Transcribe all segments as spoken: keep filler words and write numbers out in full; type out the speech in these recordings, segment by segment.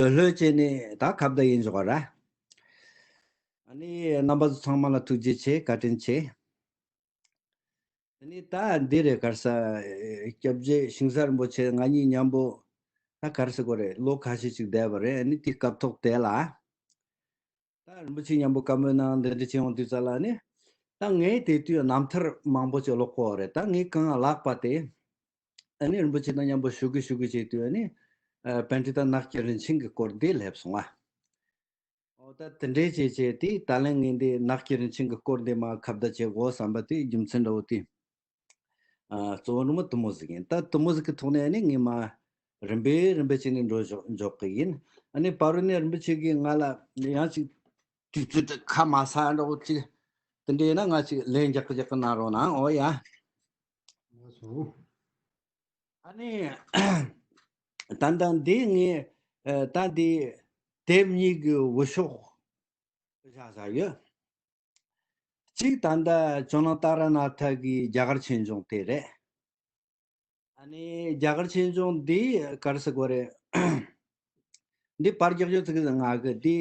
ལྷོད་བྱས་ནས་ད་ཁ་བརྡ་ཡིན་འཇོག་ར། ཨ་ནི་རྣམ་པ་ཚོ་ཚང་མ་ལ་ཐུགས་རྗེ་ཆེ། བཀའ་དྲིན་ཆེ། ཨ་ནི་ད་འདི་རེད། ག་རེ་ཟེར། སྐྱབས་རྗེ་ཞིང་གསལ་རིན་པོ་ཆེ་ང་གཉིས་མཉམ་པོ་ད་ག་རེ་ཟེར་དགོས་རེད། ལོ་ཁ་ཤས་ཅིག་བསྡད་པ་རེད། ཨ་ནི་དེའི་སྐབས་ཐོག་དེ་ལ། ད་རིན་པོ་ཆེ་མཉམ་པོ་བཀའ་མོལ་གནང་འདི་འདྲ་བྱེད་ཡོང་དུས་ཙ་ལ་ནི། ད་ངས་དེ་དུས་རྣམ་ཐར་མང་པོ་ཅིག་ཀློག་གོ་རེད། ད་ངས་གང་ལགས་པ་དེ། ཨ་ནི་རིན་པོ་ཆེ་དང་མཉམ་པོ་ཞུ་གི་ཞུ་གི་བྱེད་དུས་ཨ་ནི། ཨ། པཎྜི་ཏ་ནགས་ཀྱི་རིན་ཆེན་གྱི་སྐོར་འདི་སླེབས་སོང་ང་། འོ་ད་དེ་འདྲའི་བྱས་བྱས་དེ་ད་ལན་ངས་འདི་ནགས་ཀྱི་རིན་ཆེན་གྱི་སྐོར་འདི་མར་ཁ་བརྡ་བྱེད་དགོས་བསམ་པ་དེ་རྒྱུ་མཚན་འདྲ་བོ་དེ། ཨ། གཙོ་བོ་ནི་མ་དེ་མོ་ཟིག་ཡིན། ད་དེ་མོ་ཟིག་གི་ཐོག་ནས་ནི་ངས་མར་རིམ་པས་རིམ་པས་བྱས་ནས་འགྲོ་འཇོག་འཇོག་གི་ཡིན། ཨ་ནི་བར་དུ་ནས་རིན་པོ་ཆེ་གིས་ང་ལ་ཡང་ཅིག་དུས་ཚོད་དེ་ཁ་མ་ས་འདྲ་བོ་ཅིག་དེ་འདྲ་ཡིན་ན་ང་ཅིག་ལན་རྒྱག་གི་རྒྱག་གི་གནང་རོགས་གནང་། འོ་ཡ། ལགས་སོ། ཨ་ནི། ད་ལྟ་འདི་ངས་ཨ། ད་འདི་དེབ་གཉིས་ཀྱི་འོས་ཤོག་བཞག་བཞག་ཡོད། གཅིག་ད་ལྟ་ཇོ་ནང་ཏཱ་ར་ནཱ་ཐ་གི་རྒྱ་གར་ཆོས་འབྱུང་དེ་རེད། ཨ་ནི་རྒྱ་གར་ཆོས་འབྱུང་འདི་ག་རེ་ཟེར་དགོས་རེད། འདི་པར་རྒྱག་རྒྱུ་ཚིག་ང་གི་འདི།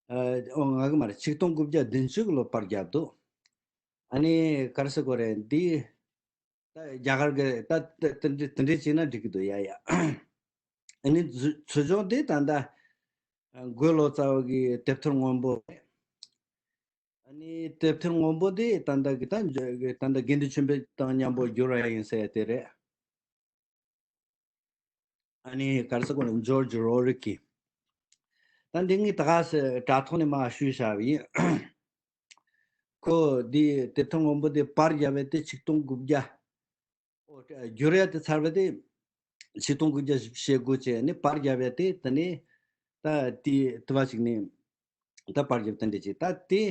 ཨ། འོ་ང་གི་མ་རེད། ཆིག་སྟོང་དགུ་བརྒྱ་བདུན་ཅུ་གི་ལོ་པར་བརྒྱབ་འདུག་ཨ་ནི་ག་རེ་ཟེར་དགོས་རེད། འདི་ད་རྒྱ་གར་གི་ད་དེ་འདྲ་དེ་འདྲ་བྱས་ན་འགྲིག་གི་འདུག་ཡ་ཡ། ཨ་ནི་ཚུར་ཕྱོགས་དེ་ད་ལྟ་མགོན་ལོ་ཙཱ་བ་གི་དེབ་ཐེར་སྔོན་པོ་རེད། ཨ་ནི་དེབ་ཐེར་སྔོན་པོ་དེ་ད་ལྟ་གི་ད་ད་ལྟ་དགེ་འདུན་ཆོས་འཕེལ་དང་མཉམ་པོ་བསྒྱུར་བ་ཡིན་ཟེར་དེ་རེད། ཨ་ནི་ག་རེ་ཟེར་དགོས་རེད། ཇོར་ཇི་རོ་རིག་གི། ད་འདི་ངས་ད་ག་སེ་དྲ་ཐོག་ནས་མར་ཞུས་བཞག་པ་ཡིན། ཁོ་འདི་དེབ་ཐེར་སྔོན་པོ་དེ་པར་བརྒྱབ་པ་དེ་ཆིག་སྟོང་དགུ་བརྒྱ། འོ། བསྒྱུར་ཡ་དེ་ཚར་བ་དེ་ཆིག་སྟོང་དགུ་བརྒྱ་ཞེ་དགུ་བྱས་ནས་པར་བརྒྱབ་ཡ་དེ། དེ་ནས་ད་དེ་དུ་བ་ཞིག་ནས་ད་པར་བརྒྱབ་དེ་འདྲ་ཅིག་ད་དེ་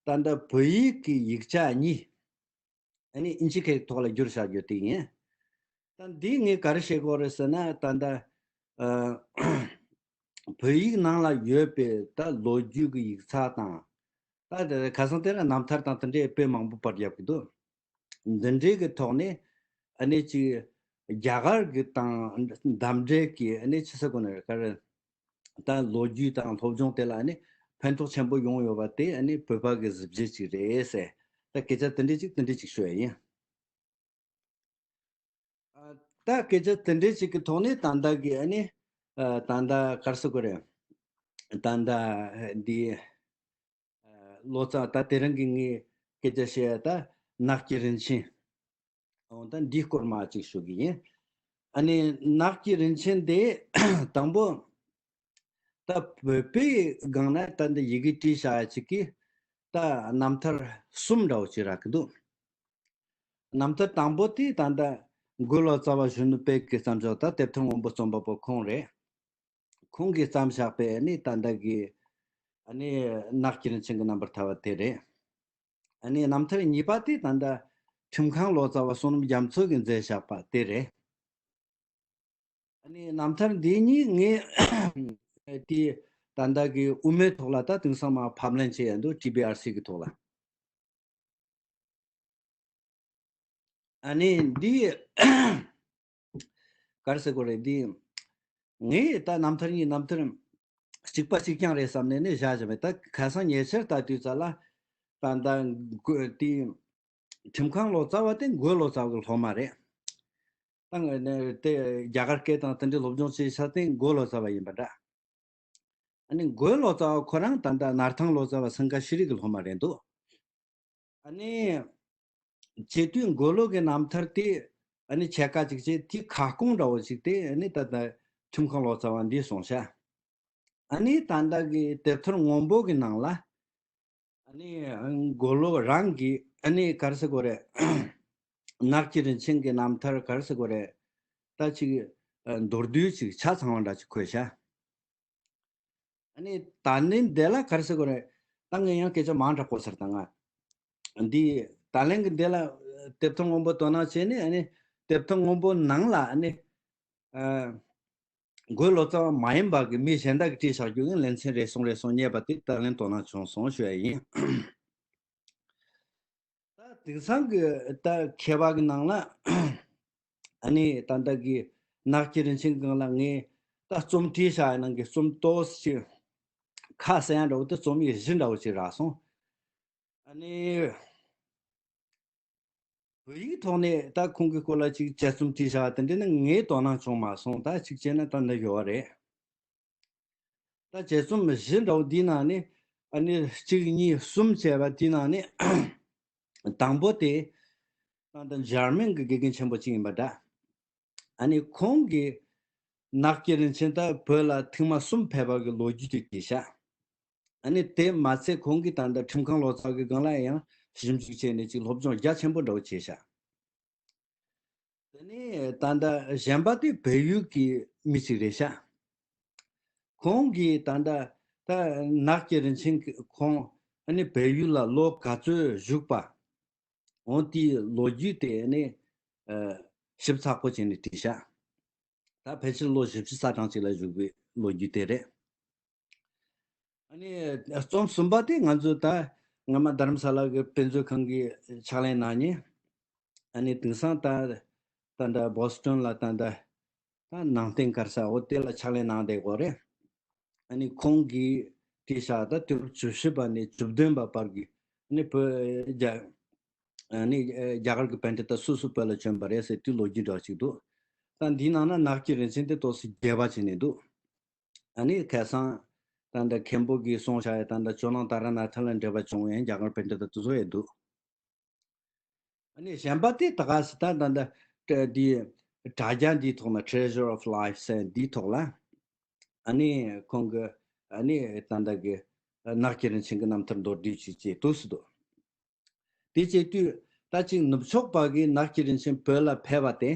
ད་ད་བོད་ཡིག་གི་ཡིག་ཆ་གཉིས། ཨ་ནི་ཨིན་ཇི་སྐད་ཐོག་ལ་བསྒྱུར་བཞག་རྒྱུ་དེ་ཡིན། ད་འདི་ངས་ག་རེ་བཤད་དགོས་རེད་ཟེར་ན། ད་ད་ཨ། བོད་ཡིག་ནང་ལ་ཡོད་པའི་ད་ལོ་རྒྱུས་ཀྱི་ཡིག་ཚགས་དང་། ད་དེ་ཁ་སང་དེ་རིང་རྣམ་ཐར་དང་དེ་འདྲའི་དཔེ་མང་པོ་པར་བརྒྱབ་ཀྱི་འདུག་འདི་འདྲའི་གི་ཐོག་ནས་ཨ་ནི་ཅིག་རྒྱ་གར་གི་དང་འདབས་འབྲེལ་གྱི་ཨ་ནི་ཆི་ཟེར་དགོས་ན་རེད། ག་རེ། ད་ལོ་རྒྱུས་དང་སློབ་སྦྱོང་དེ་ལ་ཨ་ནི་ཕན་ཐོགས་ཆེན་པོ་ཡོང་ཡོད་པ་དེ་ཨ་ནི་བོད་པ་གི་གཟི་བརྗིད་ཅིག་རེད་ཟེར། ད་སྐད་ཆ་དེ་འདྲ་ཅིག་དེ་འདྲ་ཅིག་ཤོད་ཡ་ཡིན། ཨ། ད་སྐད་ཆ་དེ་འདྲ་ཅིག་གི་ཐོག་ནས་ད་ལྟ་གི་ཨ་ནི། ཨ། ད་ལྟ་ག་རེ་ཟེར་དགོས་རེད། ད་ལྟ་འདི། ཨ། ལོ་ཙཱ་ད་དེ་རིང་གི་ངས་སྐད་ཆ་བཤད་ཡ་ད་ནགས་ཀྱི་རིན་ཆེན། འོ་ད་འདིའི་སྐོར་མར་ཅིག་ཞུ་གི་ཡིན། ཨ་ནི་ནགས་ཀྱི་རིན་ཆེན་དེ་དང་པོ། ད་བོད་པའི་སྒང་ན་ད་འདི་ཡི་གེ་བྲིས་བཞག་ཡ་ཅིག་གིས་ད་རྣམ་ཐར་གསུམ་འདྲ་བོ་ཅིག་རག་གི་འདུག་རྣམ་ཐར་དང་པོ་དེ་ད་ལྟ་མགོན་ལོ་ཙཱ་བ་གཞོན་ནུ་དཔལ་གྱིས་བརྩམས་བཞག་ད་དེབ་ཐེར་སྔོན་པོ་རྩོམ་པ་པོ་ཁོང་རེད། ཁོང་གིས་བརྩམས་བཞག་པའི་ཨ་ནི་ད་ལྟ་གི་ཨ་ནི་ནགས་ཀྱི་རིན་ཆེན་གྱི་རྣམ་པར་ཐར་པ་དེ་རེད། ཨ་ནི་རྣམ་ཐར་གཉིས་པ་དེ་ད་ལྟ་ཁྲིམས་ཁང་ལོ་ཙཱ་བ་བསོད་ནམས་རྒྱ་མཚོ་གིས་མཛད་བཞག་པ་དེ་རེད། ཨ་ནི་རྣམ་ཐར་འདི་གཉིས་ངས་དེ་ད་ལྟ་གི་དབུ་མའི་ཐོག་ལ་ད་དེང་སང་མར་ཕབ་ལེན་བྱས་ཡོད་འདུག་ཊི་བི་ཨར་སི་གི་ཐོག་ལ། ཨ་ནི་འདི་ག་རེ་ཟེར་དགོས་རེད། འདི་ངས་ད་རྣམ་ཐར་གཉིས་རྣམ་ཐར་གཅིག་པ་གཅིག་རྐྱང་རེད་བསམ་ནས་ནི་བཞག་བཞག་མེད། ད་ཁ་སང་ཉེ་ཆར་ལྟ་དུས་ཙ་ལ་ད་ད་དེ་ཁྲིམས་ཁང་ལོ་ཙཱ་བ་དེ་མགོན་ལོ་ཙཱ་བ་གི་སློབ་མ་རེད། ད་ངས་ནི་དེ་རྒྱ་གར་སྐད་དང་དེ་འདྲའི་སློབ་སྦྱོང་བྱས་ས་དེ་མགོན་ལོ་ཙཱ་བ་ཡིན་པ་འདྲ། ཨ་ནི་མགོན་ལོ་ཙཱ་བ་ཁོ་རང་ད་ལྟ་སྣར་ཐང་ལོ་ཙཱ་བ་སིང་ག་ཤི་རི་གི་སློབ་མ་རེད་འདུག་ཨ་ནི་བྱེད་དུས་མགོན་ལོ་གི་རྣམ་ཐར་དེ་ཨ་ནི་ཕྱེད་ཀ་ཅིག་བྱས། དེ་ཁ་སྐོང་འདྲ་བོ་ཅིག་དེ་ཨ་ནི་ད་ལྟ་ཁྲིམས་ཁང་ལོ་ཙཱ་བ་འདིས་གསུངས་ཤག་ཨ་ནི་ད་ལྟ་གི་དེབ་ཐེར་སྔོན་པོ་གི་ནང་ལ་ཨ་ནི་མགོན་ལོ་རང་གིས་ཨ་ནི་ག་རེ་ཟེར་དགོས་རེད། ནགས་ཀྱི་རིན་ཆེན་གྱི་རྣམ་ཐར་ག་རེ་ཟེར་དགོས་རེད། ད་ཅིག་མདོར་བསྡུས་ཅིག་ཆ་ཚང་བ་འདྲ་ཅིག་འཁོད་ཤག་ཨ་ནི་ད་ནི་འདི་ལ་ག་རེ་ཟེར་དགོས་རེད། ད་ངས་ཡང་སྐད་ཆ་མང་དྲགས་གོ་ཟེར། ད་ང་འདི་ད་ལན་གྱི་འདི་ལ་དེབ་ཐེར་སྔོན་པོ་དོ་སྣང་བྱས་ནས། ཨ་ནི་དེབ་ཐེར་སྔོན་པོ་ནང་ལ་ཨ་ནི་ཨ་མགོན་ལོ་ཙཱ་བ་མ་ཡིན་པ་གི་མི་གཞན་དག་གིས་བྲིས་བཞག་རྒྱུ་གི་ལེ་ཚན་རེ་ཟུང་རེ་ཟུང་རྙེད་པ་དེ་ད་ལན་དོ་སྣང་བྱུང་སོང་ཞུ་ཡ་ཡིན། ད་དེང་སང་གི་ད་མཁས་པ་གི་ནང་ལ་ཨ་ནི་ད་ལྟ་གི་ནགས་ཀྱི་རིན་ཆེན་སྒང་ལ་ངས་ ད་རྩོམ་བྲིས་བཞག་ནང་གི་རྩོམ་ཏོག་ཙམ་ཁ་གསལ་ཡང་འདྲ་བོ་དེ་རྩོམ་ཡིག་བཞི་འདྲ་བོ་ཅིག་རག་སོང་། ཨ་ནི། བོད་ཡིག་ཐོག་ནས་ད་ཁོང་གི་སྐོར་ལ་ཅིག་དཔྱད་རྩོམ་བྲིས་བཞག་དེ་འདྲ་ནི་ངས་དོ་སྣང་བྱུང་མ་སོང་། ད་ཅིག་བྱས་ན་ད་འདི་ཡོད་རེད། ད་དཔྱད་རྩོམ་བཞི་འདྲ་བོ་འདིའི་ནང་ནས་ཨ་ནི་གཅིག་གཉིས་གསུམ་བྱས་པ་དེའི་ནང་ནས་དང་པོ་དེ་ད་ལྟ་འཇར་མན་གྱི་དགེ་རྒན་ཆེན་པོ་གཅིག་ཡིན་པ་འདྲ། ཨ་ནི་ཁོང་གིས་ནགས་ཀྱི་རིན་ཆེན་ད་བོད་ལ་ཐེངས་མ་གསུམ་ཕེབས་པ་གི་ལོ་རྒྱུས་དེ་བྲིས་ཤག་ཨ་ནི་དེ་མ་ཚད་ཁོང་གིས་ད་ལྟ་ཁྲིམས་ཁང་ལོ་ཙཱ་གི་སྒང་ལ་ཡང་ཞིབ་འཇུག་བྱས་ནས་ཅིག་སློབ་སྦྱོང་རྒྱ་ཆེན་པོ་འདྲ་བོ་བྱས་ཤག་དེ་ནས་ད་ལྟ་གཞན་པ་དེ་བལ་ཡུལ་གྱི་མི་ཞིག་རེད་ཤག་ཁོང་གིས་ད་ལྟ་ད་ནགས་ཀྱི་རིན་ཆེན་གྱི་ཁོང་ཨ་ནི་བལ་ཡུལ་ལ་ལོ་ག་ཚོད་བཞུགས་པ། འོ་དེའི་ལོ་རྒྱུས་དེ་ནི་ཨ་ཞིབ་ཚགས་པོ་བྱས་ནས་བྲིས་ཤག་ད་ཕལ་ཆེར་ལོ་བཞི་བཅུ་ས་གྲངས་ཅིག་ལ་བཞུགས་པའི་ལོ་རྒྱུས་དེ་རེད། ཨ་ནི་རྩོམ་གསུམ་པ་དེ་ང་ཚོ་ད་སྔ་མ་རྡ་རམ་ས་ལ་གི་དཔེ་མཛོད་ཁང་གི་ཕྱག་ལེན་གནང་མཁན། ཨ་ནི་དེང་སང་ད་ད་ལྟ་བོ་སི་ཊོན་ལ་ད་ལྟ་ད་ནང་བསྟན་ག་རེ་ཟེར་འོ་དེ་ལ་ཕྱག་ལེན་གནང་བསྡད་ཡོད་རེད། ཨ་ནི་ཁོང་གིས་བྲིས་ཤག་ད་དུས་རབས་བཅུ་བཞི་པ་ནས་བཅུ་བདུན་པ་བར་གྱི་ཨ་ནི་བོད་རྒྱ་ཨ་ནི་རྒྱ་གར་གྱི་པཎྜི་ཏ་སུ་སུ་བོད་ལ་བྱོན་པ་རེད་ཟེར་དེའི་ལོ་རྒྱུས་འདྲ་བ་ཅིག་འདུག་ད་འདིའི་ནང་ན་ནགས་ཀྱི་རིན་ཆེན་དེ་ཏོག་ཙམ་རྒྱས་པ་བྱས་ནས་འདུག་ཨ་ནི་ཁ་སང་ད་ལྟ་མཁན་པོ་གིས་གསུངས་བཞག་ཡ་ད་ལྟ་ཇོ་ནང་ཏཱ་ར་ནཱ་ཐ་ལ་འབྲེལ་བ་བྱུང་བའི་རྒྱ་གར་པཎྜི་ཏ་དེ་ཚོ་ཡང་འདུག་ཨ་ནི་གཞན་པ་དེ་ད་ག་སེ་ད་ད་ལྟ་འདི་དྲ་རྒྱ་འདིའི་ཐོག་ན་Treasure of Life ཟེར་འདིའི་ཐོག་ལ་ཨ་ནི་ཁོང་གི་ཨ་ནི་ད་ལྟ་གི་ནགས་ཀྱི་རིན་ཆེན་གྱི་རྣམ་ཐར་མདོར་བསྡུས་ཅིག་བྱས་འདུག་སེ་འདུག་དེ་བྱེད་དུས་ད་ཅིག་ནུབ་ཕྱོགས་པ་གིས་ནགས་ཀྱི་རིན་ཆེན་བོད་ལ་ཕེབས་པ་དེ།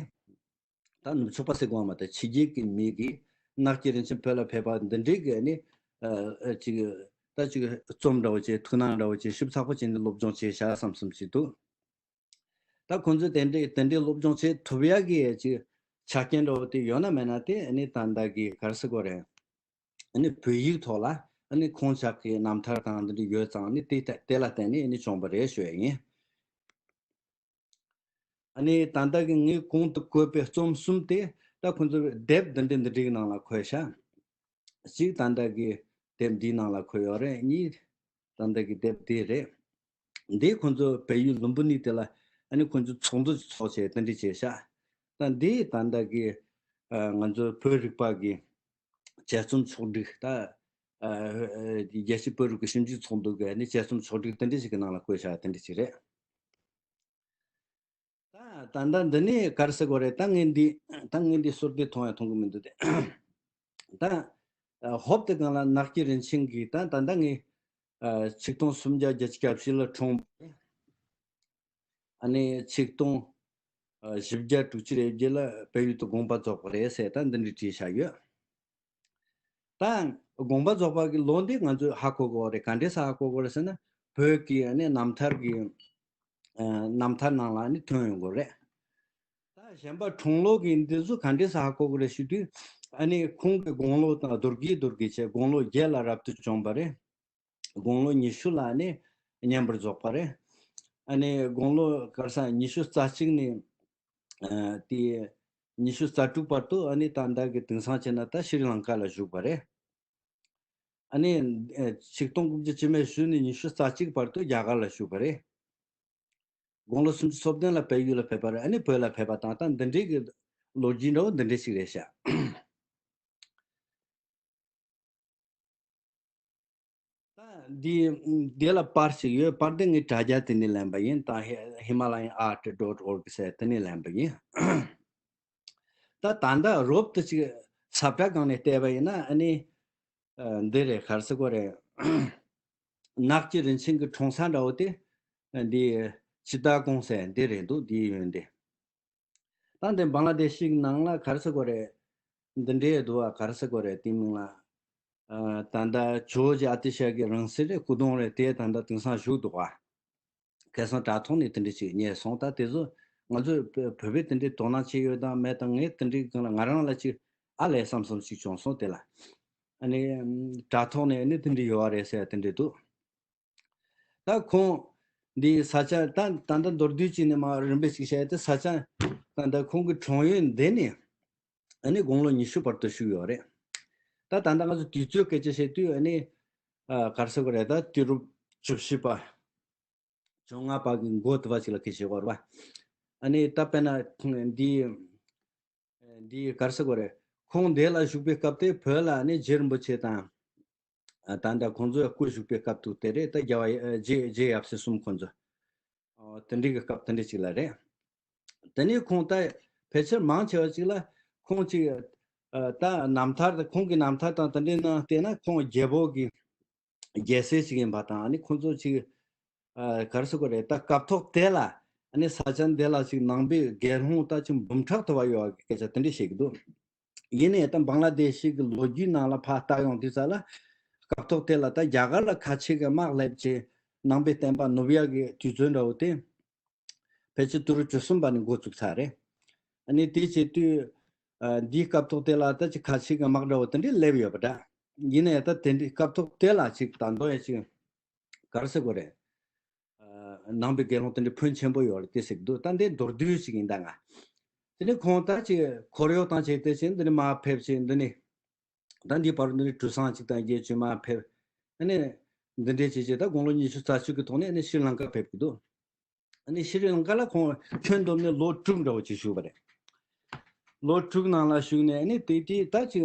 ད་ནུབ་ཕྱོགས་པ་ཟེར་དགོས་མ་ད་ཕྱི་རྒྱལ་གྱི་མི་གིས་ནགས་ཀྱི་རིན་ཆེན་བོད་ལ་ཕེབས་པ་འདི་འདྲའི་གི་ནི་ཨ་ཨ་ཅིག་ད་ཅིག་རྩོམ་འདྲ་བོ་བྱས་ཐུགས་སྣང་འདྲ་བོ་བྱས་ཞིབ་ཚགས་པོ་བྱས་ནས་སློབ་སྦྱོང་བྱས་བཞག་བསམ་བསམ་ཞིག་འདུག་ད་ཁོང་ཚོས་དེ་འདྲའི་དེ་འདྲའི་སློབ་སྦྱོང་བྱེད་ཐུབ་ཡག་གི་ཅིག་ཆ་རྐྱེན་འདྲ་བོ་དེ་ཡོད་ན་མེད་ན་དེ་ནི་ད་ལྟ་གི་ག་རེ་ཟེར་དགོས་རེད། ཨ་ནི་བོད་ཡིག་ཐོག་ལ་ཨ་ནི་ཁོང་ཅག་གི་རྣམ་ཐར་དང་འདི་འདྲ་ཡོད་ཙང་ནི་དེ་དེ་ལ་བརྟེན་ནས་ཨ་ནི་བྱུང་བ་རེད་ཞུ་ཡ་ཡིན། ཨ་ནི་ད་ལྟ་གི་ངས་གོང་དུ་བཀོད་པའི་རྩོམ་གསུམ་དེ་ད་ཁོང་ཚོས་དེབ་འདི་འདྲའི་འདི་འདྲའི་ནང་ལ་འཁོད་ཤག་གཅིག་ད་ལྟ་གི་དེབ་འདིའི་ནང་ལ་འཁོད་ཡོད་རེད། གཉིས་ད་ལྟ་གི་དེབ་དེ་རེད། འདི་ཁོང་ཚོ་བལ་ཡུལ་ལུམ་བི་ནི་དེ་ལ་ཨ་ནི་ཁོང་ཚོ་ཚོགས་འདུ་ཚོགས་བྱས་དེ་འདྲ་བྱས་ཤག་ད་འདི་ད་ལྟ་གི་ཨ་ང་ཚོ་བོད་རིག་པ་གི་དཔྱད་རྩོམ་ཚོགས་སྒྲིག་ད་ཨ་རྒྱལ་སྤྱིའི་བོད་རིག་པའི་ཞིབ་འཇུག་ཚོགས་འདུ་གི་ཨ་ནི་དཔྱད་རྩོམ་ཚོགས་སྒྲིག་དེ་འདྲ་ཞིག་གི་ནང་ལ་བཀོད་བཞག་དེ་འདྲ་ཞིག་རེད། ད་ད་ལྟ་འདི་ནས་ག་རེ་ཟེར་དགོས་རེད། ད་ངས་འདི་ད་ངས་འདི་ཟུར་དེ་མཐོང་ཡང་མཐོང་གི་མི་འདུག་སྟེ། ད་ཧོབ་དེ་སྒང་ལ་ནགས་ཀྱི་རིན་ཆེན་གྱིས་ད་ད་ལྟ་ངས་ཆིག་སྟོང་སུམ་བརྒྱ་བརྒྱད་ཅུ་གྱ་བཞི་ལ་འཁྲུངས་པ་རེད། ཨ་ནི་ཆིག་སྟོང་བཞི་བརྒྱ་དྲུག་ཅུ་རེ་བརྒྱད་ལ་བལ་ཡུལ་དུ་དགོངས་པ་རྫོགས་པ་རེད་ཟེར་ད་འདི་འདྲ་བྲིས་བཞག་ཡོད། ད་དགོངས་པ་རྫོགས་པ་གི་ལོ་འདི་ང་ཚོས་ཧ་གོ་དགོས་རེད། ག་འདྲས་སེ་ཧ་གོ་དགོས་རེད་ཟེར་ན་བོད་ཀྱི་ཨ་ནི་རྣམ་ཐར་གྱི་ཨ་རྣམ་ཐར་ནང་ལ་ཨ་ནི་ཐོན་ཡོང་དགོས་རེད། ད་གཞན་པ་འཁྲུངས་ལོ་གི་འདི་ཚོ་ག་འདྲས་སེ་ཧ་གོ་དགོས་རེད་ཞུ་དུས་ཨ་ནི་ཁོང་གི་དགུང་ལོ་དང་རྡོ་རྗེ་རྡོ་རྗེ་བྱས་དགུང་ལོ་བརྒྱད་ལ་རབ་ཏུ་བྱུང་བ་རེད། དགུང་ལོ་ཉི་ཤུ་ལ་ནི་བསྙེན་པར་རྫོགས་པ་རེད། ཨ་ནི་དགུང་ལོ་ག་རེ་ཟེར་ཉི་ཤུ་རྩ་གཅིག་ནས་ཨ་དེ་ཉི་ཤུ་རྩ་དྲུག་བར་དུ་ཨ་ནི་ད་ལྟ་གི་དེང་སང་བྱས་ན་ད་ཤྲི་ལང་ཀ་ལ་བཞུགས་པ་རེད། ཨ་ནི་ཨ་ཆིག་སྟོང་དགུ་བརྒྱ་བཅུ་མེད་བཞི་ནས་ཉི་ཤུ་རྩ་གཅིག་བར་དུ་རྒྱ་གར་ལ་བཞུགས་པ་རེད། དགུང་ལོ་སུམ་ཅུ་སོ་བདུན་ལ་བལ་ཡུལ་ལ་ཕེབས་པ་རེད། ཨ་ནི་བོད་ལ་ཕེབས་པ་དང་ད་འདི་འདྲའི་གི་ལོ་རྒྱུས་འདྲ་བོ་འདི་འདྲ་ཞིག་རེད་ཤག་ད་འདི་འདི་ལ་པར་ཞིག་ཡོད། པར་འདི་ངས་དྲ་རྒྱ་དེ་ནས་ལེན་པ་ཡིན། ད་Hi- Himalayan Art dot org ཟེར་དེ་ནས་ལེན་པ་ཡིན། ད་ད་ལྟ་རོབ་ཏུ་ཅིག་ས་བཀྲ་སྒང་ནས་བལྟས་པ་ཡིན་ན་ཨ་ནི་ཨ་འདི་རེད། ག་རེ་ཟེར་དགོས་རེད། ནགས་ཀྱི་རིན་ཆེན་གྱི་འཁྲུངས་ས་འདྲ་བོ་དེ་འདི་ཅི་ཏཱ་ཀོང་ཟེར་འདི་རེད་འདུག་འདིའི་ཡོན་ཏན། ད་འདི་བང་ལ་དེ་ཤི་ནང་ལ་ག་རེ་ཟེར་དགོས་རེད། འདི་འདྲའི་འདུག་བ། ག་རེ་ཟེར་དགོས་རེད། དེའི་མིང་ལ་ཨ་ད་ལྟ་ཇོ་ཇི་ཨ་ཏི་ཤ་གི་རིང་བསྲེལ་རེད། སྐུ་གདུང་རེད། དེ་ད་ལྟ་དེང་སང་བཞུགས་འདུག་བ། ཁ་སང་དྲ་ཐོག་ནས་དེ་འདྲ་ཞིག་རྙེད་སོང་། ད་དེ་ཚོ་ང་ཚོས་བོད་བོད་པས་དེ་འདྲའི་དོ་སྣང་བྱས་ཡོད་དང་མེད་དང་། ངས་དེ་འདྲའི་སྒང་ལ་ང་རང་ལ་ཅིག་ཨ་ལས་བསམ་བསམ་ཞིག་བྱུང་སོང་། དེ་ལ་ཨ་ནི་དྲ་ཐོག་ནས་ཨ་ནི་དེ་འདྲ་ཡོད་བ་རེད་ཟེར་དེ་འདྲ་འདུག་ད་ཁོང་འདི་ས་ཆ་ད་ད་ལྟ་མདོར་བསྡུས་ཅིག་ནས་མར་རིམ་པས་ཅིག་བཤད་དེ། ས་ཆ་ད་ལྟ་ཁོང་གི་འཁྲུངས་ཡུལ་འདི་ནས་ཨ་ནི་དགུང་ལོ་ཉི་ཤུ་བར་དུ་བཞུགས་ཡོད་རེད། ད་ད་ལྟ་ང་ཚོ་དུས་ཚོད་སྐད་ཆ་བཤད་དུས་ཨ་ནི་ཨ་ག་རེ་ཟེར་དགོས་རེད། ད་དུས་རབས་བཅུ་བཞི་པ་བཅོ་ལྔ་པ་གི་འགོ་དུ་བ་ཅིག་ལ་སྐད་ཆ་བཤད་དགོས་རེད་པ། ཨ་ནི་ད་དཔེར་ན་འདི་འདི་ག་རེ་ཟེར་དགོས་རེད། ཁོང་འདི་ལ་བཞུགས་པའི་སྐབས་དེ་བོད་ལ་ནི་རྗེ་རིན་པོ་ཆེ་དང་། ཨ་ད་ལྟ་ཁོང་ཚོས་སྐུ་བཞུགས་པའི་སྐབས་དུ་དེ་རེད། ད་རྒྱལ་བ་ཡ་རྗེ་རྗེ་ཡབ་སྲས་གསུམ་ཁོང་ཚོ། ཨོ་དེ་འདྲའི་གི་སྐབས་དེ་འདྲ་ཅིག་ལ་རེད། དེ་ནས་ཁོང་ད་ཕལ་ཆེར་མང་ཆེ་བ་ཅིག་ལ་ཁོང་ཅིག་ཨ་ད་རྣམ་ཐར་དང་ཁོང་གི་རྣམ་ཐར་དང་དེ་འདྲའི་ནང་བལྟས་ན་ཁོང་རྒྱལ་པོ་གི་རྒྱལ་སྲས་ཅིག་ཡིན་པ་དང་། ཨ་ནི་ཁོང་ཚོ་ཅིག་ཨ་ག་རེ་ཟེར་དགོས་རེད། ད་སྐབས་ཐོག་དེ་ལ་ཨ་ནི་ས་ཆ་འདི་ལ་ཅིག་ནང་པའི་དགེ་སློང་ད་ཅིག་འབུམ་ཕྲག་དུ་བ་ཡོད་པ་གི་སྐད་ཆ་དེ་འདྲ་བཤད་ཀྱི་འདུག། ཡིན་ནའི་ད་བང་ལ་དེ་ཤི་གི་ལོ་རྒྱུས་ནང་ལ་ཕར་ལྟ་ཡོང་དུས་ཙ་ལ་སྐབས་ཐོག་དེ་ལ་ད་རྒྱ་གར་ལ་ཁ་ཆེ་གི་དམག་སླེབས་བྱས་ནང་པའི་བསྟན་པ་ནུབ་ཡག་གི་དུས་ཚོད་འདྲ་བོ་དེ་ཕལ་ཆེར་དུ་རུ་བཅུ་གསུམ་པ་ནས་འགོ་བཙུགས་ཚར་རེད། ཨ་ནི་དེ་བྱེད་དུས་ཨ་འདིའི་སྐབས་ཐོག་དེ་ལ་ད་ཅི་ཁ་ཆེ་གི་དམག་འདྲ་བོ་དེ་འདྲས་སླེབས་ཡོད་པ་འདྲ། ཡིན་ནའི་ད་དེ་འདྲའི་སྐབས་ཐོག་དེ་ལ་ཅིག་ད་དུང་ཡང་ཅིག་ག་རེ་ཟེར་དགོས་རེད། ཨ་ནང་པའི་དགེ་སློང་དེ་འདྲའི་ཕོན་ཆེན་པོ་ཡོད་རེད་དེ་ཟེར་གི་འདུག། ད་འདི་མདོར་བསྡུས་ཤིག་ཡིན་ད་ང་། དེ་ནས་ཁོང་ད་ཅིག་འཁོར་གཡོག་དང་བཅས་ཏེ་ཅིག་འདི་ནས་མར་ཕེབས་ཅིག་འདི་ནས། ད་འདི་བར་འདི་ནས་གྲུ་གཟིངས་ཅིག་དང་བརྒྱད་ཅུ་མར་ཕེབས། ཨ་ནི་འདི་འདྲས་བྱས་བྱས་ད་དགུང་ལོ་ཉི་ཤུ་རྩ་གཅིག་གི་ཐོག་ནས་ཨ་ནི་ཤྲི་ལང་ཀ་ཕེབས་ཀྱི་འདུག། ཨ་ནི་ཤྲི་ལང་ཀ་ལ་ཁོང་ཁྱོན་བསྡོམས་ནས་ལོ་དྲུག་འདྲ་བོ་ཅིག་བཞུགས་པ་རེད། ལོ་དྲུག་ནང་ལ་བཞུགས་ནས་ཨ་ནི་དེ་དེ་ད་ཅིག་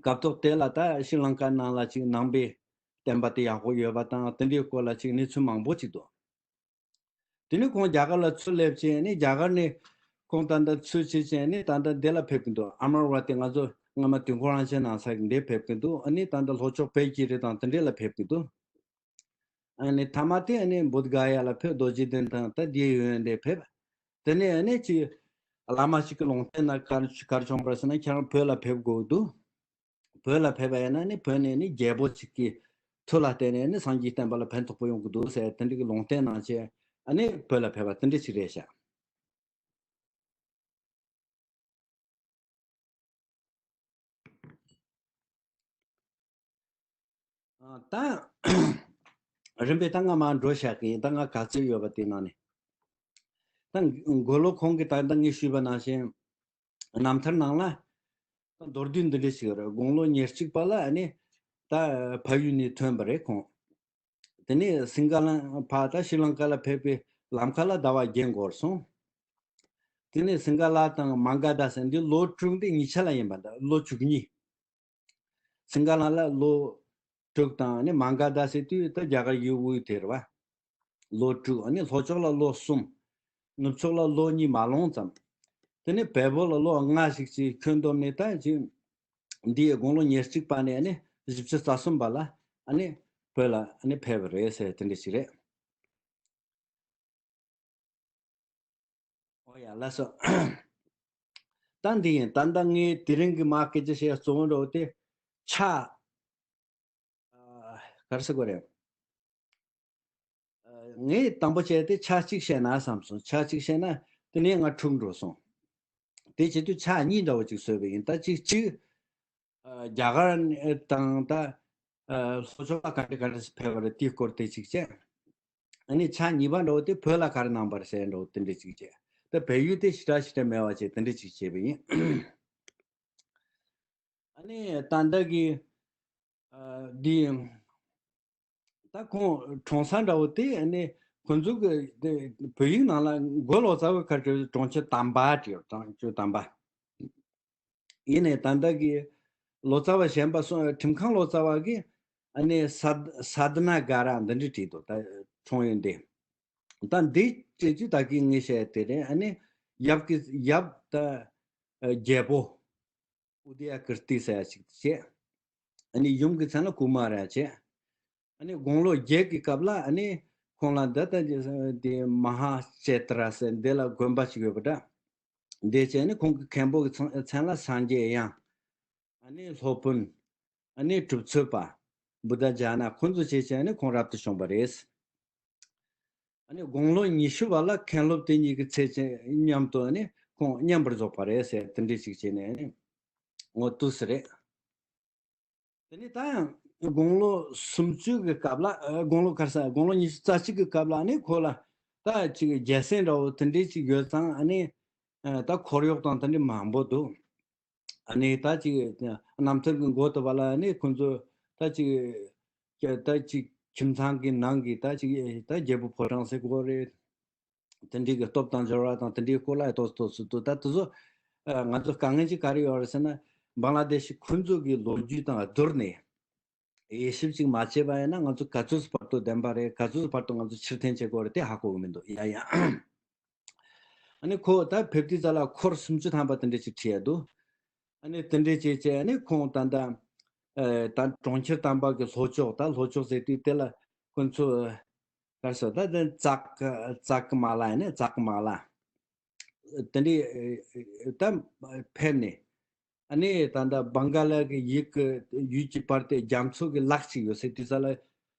སྐབས་ཐོག་དེ་ལ་ད་ཤྲི་ལང་ཀ་ནང་ལ་ཅིག་ནང་པའི་བསྟན་པ་དེ་ཡག་པོ་ཡོད་པ་དང་དེ་འདྲའི་སྐོར་ལ་ཅིག་གནས་ཚུལ་མང་པོ་ཅིག་འདུག། དེ་ནས་ཁོང་རྒྱ་གར་ལ་ཚུར་སླེབས་བྱས་ནས་རྒྱ་གར་ནས་ཁོང་ད་ལྟ་ཚུར་ཕྱིན་བྱས་ནས་ད་ལྟ་འདི་ལ་ཕེབས་ཀྱི་འདུག། ཨ་མར་བ་དེ་ང་ཚོ་སྔ་མ་དུས་འཁོར་རང་བྱེད་ནང་ས་གི་འདིར་ཕེབས་ཀྱི་འདུག། ཨ་ནི་ད་ལྟ་ལྷོ་ཕྱོགས་བོད་ཀྱི་རི་དང་དེ་འདྲས་ལ་ཕེབས་ཀྱི་འདུག། ཨ་ནི་མཐའ་མ་དེ་ཨ་ནི་བོད་ག་ཡ་ལ་ཕེབས། རྡོ་རྗེ་གདན་དང་ད་འདིའི་ཡོན་འདིར་ཕེབས། དེ་ནས་ཨ་ནི་ཅིག་བླ་མ་ཞིག་གི་ལུང་བསྟན་ན་ག་རེ་ག་རེ་བྱུང་པ་རེད་ཟེར་ན། ཁྱེད་རང་བོད་ལ་ཕེབས་དགོས་འདུག། བོད་ལ་ཕེབས་པ་ཡིན་ན་ནི་བོད་ནས་ནི་རྒྱལ་པོ་ཅིག་གི་མཐུ་ལ་བརྟེན་ནས་ནི་སངས་རྒྱས་བསྟན་པ་ལ་ཕན་ཐོགས་པོ་ཡོང་གི་འདུག་ཟེར་དེ་འདྲ་གི་ལུང་བསྟན་གནང་བྱས་ཨ་ནི་བོད་ལ་ཕེབས་པ་དེ་འདྲ་ཅིག་རེད་ཤག། ཨ་ད་རིམ་པས་ད་ང་མར་འགྲོ་བཞག་གི་ཡིན། ད་ང་ག་ཚོད་ཡོད་པ་དེ་ནང་ནས་ད་མགོ་ལོག་ཁོང་གིས་ད་ལྟ་ངས་ཞུས་པ་ནང་བཞིན། རྣམ་ཐར་ནང་ལ་མདོར་བསྡུས་འདི་འདྲ་ཞིག་རེད། དགུང་ལོ་ཉེར་གཅིག་པ་ལ་ཨ་ནི་ད་ཕ་ཡུལ་ནས་ཐོན་པ་རེད་ཁོང་། དེ་ནས་སིང་ག་ལ་ཕར་ད་ཤྲི་ལང་ཀ་ལ་ཕེབས་པའི་ལམ་ཁ་ལ་ཟླ་བ་བརྒྱད་འགོར་སོང་། དེ་ནས་སིང་ག་ལ་དང་མང་ག་ད་ཟེར་འདི་ལོ་དྲུག་འདི་གཉིས་ཆ་ལ་ཡིན་པ་འདྲ། ལོ་བཅུ་གཉིས། སིང་ག་ལ་ལ་ལོ་དྲུག་དང་ནི་མང་ག་ད་ཟེར་དུས་ད་རྒྱ་གར་ཡུལ་དབུས་དེ་རེད་བ། ལོ་དྲུག། ཨ་ནི་ལྷོ་ཕྱོགས་ལ་ལོ་གསུམ། ནུབ་ཕྱོགས་ལ་ལོ་གཉིས་མ་ལོངས་ཙམ། དེ་ནས་བལ་པོ་ལ་ལོ་ལྔ་ཞིག་ཅིག་ཁྱོན་བསྡོམས་ནས་ད་ཅིག་འདིའི་དགུང་ལོ་ཉེར་གཅིག་པ་ནས་ཨ་ནི་བཞི་བཅུ་རྩ་གསུམ་པ་ལ་ཨ་ནི་བོད་ལ་ཨ་ནི་ཕེབས་པ་རེད་ཟེར་དེ་འདྲ་ཞིག་རེད། ཨོ་ཡ་ལགས་སོ། ད་འདི་ཡིན། ད་ལྟ་ངས་དེ་རིང་གི་མ་སྐད་ཆ་བཤད་གཙོ་བོ་འདྲ་བོ་དེ་ཕྱག་ཨ་ག་རེ་ཟེར་དགོས་རེད། ཨ་ངས་དང་པོ་བྱས་ཏེ་ཕྱག་གཅིག་བཤད་ན་བསམ་སོང་། ཕྱག་གཅིག་བཤད་ན་དེ་ནས་ང་འཁྲུག་འགྲོ་སོང་། དེ་བྱེད་དུས་ཕྱག་གཉིས་འདྲ་བོ་ཅིག་བཟོས་པ་ཡིན། ད་གཅིག་གཅིག་ཨ་རྒྱ་གར་དང་ད་ཨ་ལྷོ་ཕྱོགས་ལ་ག་འདྲ་ག་འདྲ་ཕེབས་པ་རེད་དེའི་སྐོར་དེ་གཅིག་བྱས། ཨ་ནི་ཕྱག་གཉིས་པ་འདྲ་བོ་དེ་བོད་ལ་ག་རེ་གནང་པ་རེད་ཟེར་འདྲ་བོ་དེ་འདྲ་གཅིག་བྱས། ད་བལ་ཡུལ་དེ་ཞེ་དྲག་ཞེ་དྲག་མེད་པ་བྱས་དེ་འདྲ་གཅིག་བྱས་པ་ཡིན། ཨ་ནི་ད་ལྟ་གི་ཨ་འདི་ད་ཁོང་གྲོངས་ས་འདྲ་བོ་དེ་ཨ་ནི་ཁོང་ཚོ་གི་དེ་བོད་ཡིག་ནང་ལ་མགོ་ལོག་ཙཱ་བའི་ཁ་བྲལ་གྲོང་ཁྱེར་དམ་པ་བྲིས་ཡོད། གྲོང་ཁྱེར་དམ་པ། ཡིན་ནའི་ད་ལྟ་གི་ལོ་ཙཱ་བ་གཞན་པ་སོ་ཁྲིམས་ཁང་ལོ་ཙཱ་བ་གིས་ཨ་ནི་ས་སཱ་དྷ་ན་ག་ར་འདི་འདྲ་བྲིས་འདུག། ད་འཁྲུངས་ཡུལ་འདི། ད་འདི་བྲིས་དུས་ད་གིན་ངས་བཤད་དེ་རེད། ཨ་ནི་ཡབ་ཀྱི་ཡབ་ད་རྒྱལ་པོ་ཨུ་དེ་ཡ་ཀིརྟི་ཟེར་ཡ་ཞིག་བྱས། ཨ་ནི་ཡུམ་གྱི་མཚན་ལ་ཀུ་མཱ་ར་བྱས། ཨ་ནི་དགུང་ལོ་བརྒྱད་ཀྱི་སྐབས་ལ་ཨ་ནི་ཁོང་ལ་འདི་ལྟ་དེ་མ་ཧཱ་ཙེ་ཏྲ་ཟེར་འདི་ལ་དགོན་པ་ཞིག་ཡོད་པ་འདྲ། འདི་བྱས་ནི་ཁོང་གི་མཁན་པོ་གི་མཚན་མཚན་ལ་སངས་རྒྱས་དབྱངས། ཨ་ནི་སློབ་དཔོན། ཨ་ནི་གྲུབ་ཚོད་པ། བུདྡྷ་ཛ་ན་ཁོང་ཚོ་བྱས་བྱས་ནི་ཁོང་རབ་ཏུ་བྱུང་བ་རེད། ཨ་ནི་དགུང་ལོ་ཉི་ཤུ་བ་ལ་མཁན་སློབ་དེ་གཉིས་ཀྱི་ཚེ་མཉམ་དུ་ཨ་ནི་ཁོང་མཉམ་པར་རྫོགས་པ་རེད་ཟེར་དེ་འདྲ་ཞིག་བྱས་ནས་ཨ་ནི་ངོ་ཏུ་སི་རེད། དེ་ནས་ད་ཡང་དགུང་ལོ་སུམ་ཅུ་གི་སྐབས་ལ་ཨ་དགུང་ལོ་ག་རེ་ཟ་དགུང་ལོ་ཉི་ཤུ་རྩ་གཅིག་གི་སྐབས་ལ་ཨ་ནི་ཁོ་ལ་ད་ཅིག་རྒྱལ་མཚན་འདྲ་བོ་དེ་འདྲ་ཅིག་ཡོད་ཙང་ཨ་ནི་ད་འཁོར་གཡོག་དང་དེ་འདྲ་མང་པོ་འདུག། ཨ་ནི་ད་ཅིག་རྣམ་ཐར་གྱི་མགོ་དུ་བ་ལ་ཨ་ནི་ཁོང་ཚོ་ད་ཅིག་ད་ཅིག་ཁྱིམ་ཚང་གི་ནང་གི་ད་ཅིག་ད་རྒྱལ་པོ་ཕོ་བྲང་ཟེར་གོ་རེད། དེ་འདྲའི་གི་སྟོབས་དང་འབྱོར་བ་དང་དེ་འདྲའི་སྐོར་ལ་ཏོག་ཙམ་ཏོག་ཙམ་དུ་ད་དེ་ཚོ་ང་ཚོ་དཀའ་ངལ་ཅིག་ག་རེ་ཡོད་རེད་ཟེར་ན། བང་ལ་དེ་ཤི་ཁོང་ཚོ་གི་ལོ་རྒྱུས་དང་བསྡུར་ནས་དབྱེ་ཞིབ་ཅིག་མ་བྱས་པ་ཡིན་ན་ང་ཚོ་ག་ཚོད་བར་དུ་བདེན་པ་རེད། ག་ཚོད་བར་དུ་ང་ཚོ་ཕྱིར་འཐེན་བྱེད་དགོས་རེད། དེ་ཧ་གོ་གི་མི་འདུག་ཡ་ཡ། ཨ་ནི་ཁོ་ད་ཕེབས་དུས་ཙ་ལ་འཁོར་སུམ་ཅུ་ཐམ་པ་དེ་འདྲ་ཅིག་ཁྲིད་ཡ་འདུག་ཨ་ནི་དེ་འདྲ་བྱས་བྱས་ཨ་ནི་ཁོང་ད་ལྟ་ཨ་ད་གྲོང་ཁྱེར་དམ་པ་གི་ལྷོ་ཕྱོགས། ད་ལྷོ་ཕྱོགས་ཟེར་དུས་དེ་ལ་ཁོང་ཚོ་ག་རེ་ཟེར། ད་དེ་ཙག་ཙག་གི་མ་ལ་ཡིན་ན་ཙག་གི་མ་ལ་དེ་འདྲའི་ད་ཕེབས་ནས། ཨ་ནི་ད་ལྟ་བང་ག་ལ་གི་ཡུལ་གི་ཡུལ་གྱི་བར་དེ་རྒྱ་མཚོ་གི་ལག་ཅིག་ཡོད་ཟེར་དུས་ཙ་ལ་